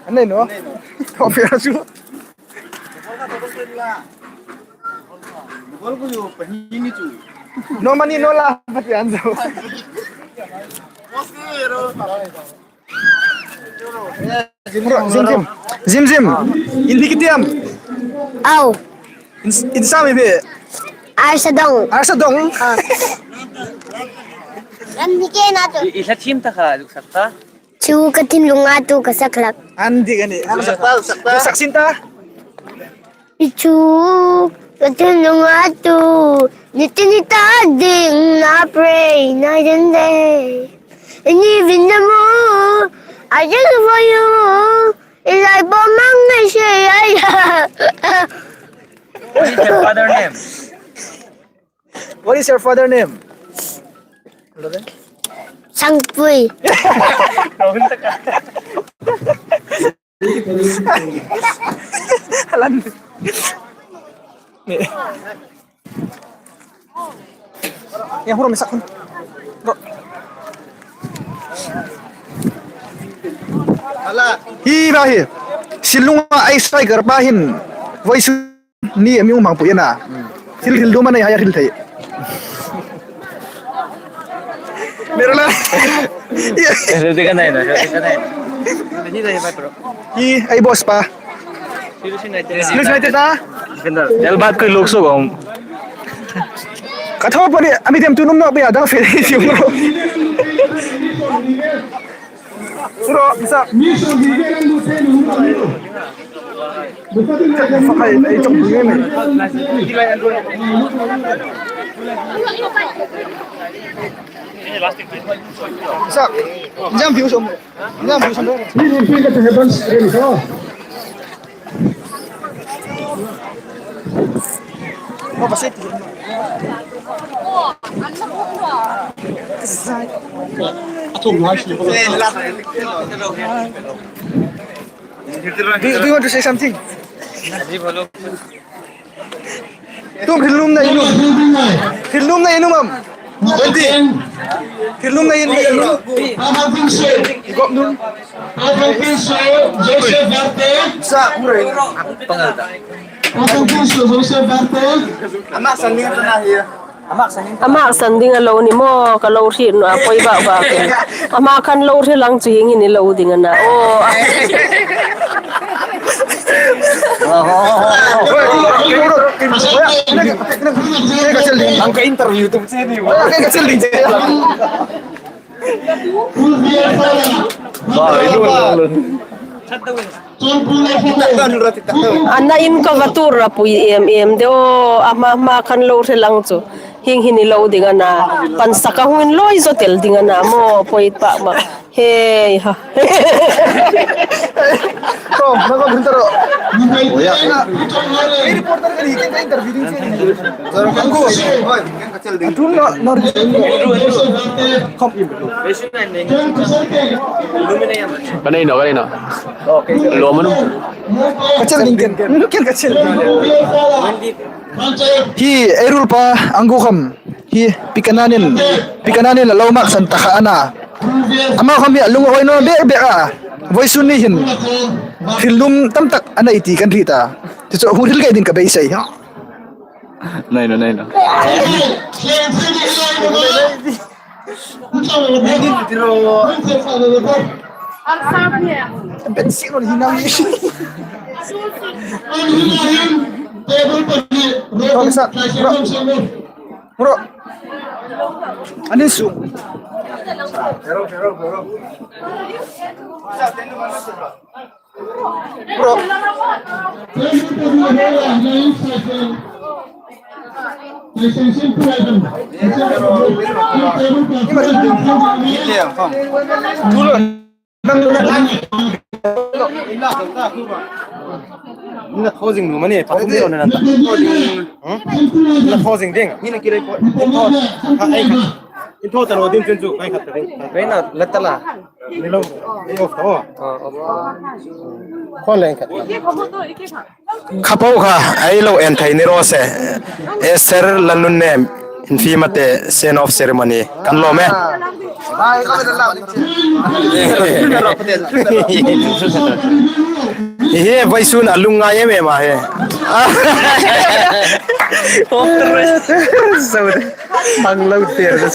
Nei naw. Thaw fe a chu. No money, no love, Pathian zo. Zim, zim. Zim, zim. In hming ieng am? Au. In, in sam i hming? Arsadawng. Arsadawng? Ah. Ram ni ke na tu. I, i hla thiem ta kha, luksak ta. Chu ka thinlunga tu ka sak hlak. An dik a nih. Luksak ta, luksak ta. Luksak sin ta. I chu ka thinlunga tu, ni ti ni ta ding na pray na yen de. Ni vin na mu, I just for you, I like bo mang na she ai. What is your father name? What is your father name? Sangpui. Alan. Ni. Ya, huro mi sak hun. Ro. Hi ba hi. Shillong-a ei striker pa hin voisun ni a mi hung hmangpui a na. Thil, thil dum a nei hai a hril thei. Mera la. Hril thei ka nei na, hril thei ka nei. Hi ei boss pa. Hril thei ta. Elbat koi lok so gom. Ka thaw pawh ni, a mi dem tu num nawk bia dang fe. Ro, bisa. Ai, ai, chok bu ngai. Bisa. Jam view som. Jam view som. Do, do you want to say something? Tum, hril nuom na i nuom. Hril nuom na i nuom am. Wendy. Hril nuom na i nuom. I gop nuom. Sa, hooray. Ama san ding a lo ni maw, ka lo hriet naw a poi bak bak. Ama khan lo hril ang chu hieng hin i lo ding a na. Oh. Ang ka interview tu che ni. Ana in ka va tuor a pui em em de aw, ama, ama khan lo hril ang chu. Hieng hin i lo ding a na, pansak a hung inlawi zo tel ding a na maw, poi pak mak. Hei ha. Ko, na ko hril ta ro. Oya. Ei reporter ka ni, ka interview ding che ni. Zara kan ko. Oi, kan ka chel ding. Tun no, no. Kom im. Ka nei naw, ka nei naw. Lo manu. Ka chel ding ken. Ken ka chel. Hi, ei ruolpa, Anggu khawm. Hi, Pi Kananin, Pi Kananin a lo maksan ta kha a na. Ama khawm hi a lung a hoi naw bek bek a. Voisun ni hin. Hril nuom tam tak a nei ti kan hriet a. Chu chu hung hril kei ding ka beisei. Nei naw, nei naw. Ben sik ron hi nau hi. Professor, bro. Bro. Ani su. Bro. Ina thaw zing nuom a nih, pathum ni lo na ta. Ina thaw zing ding. Ina kirei po. In thaw. Ha, ei. In thaw ta lo ding chun chu, ei khat ta ding. Rei na, la ta la. Ni lo. Ei off ta o. Ah, off. Khon leng khat. Kha po kha, ei lo en thei ni raw se. Esther Lalnunnem. Infima te send off ceremony kan lawm e. Hi hi, vawisun a lungngai em em a hi. Hang lo tir de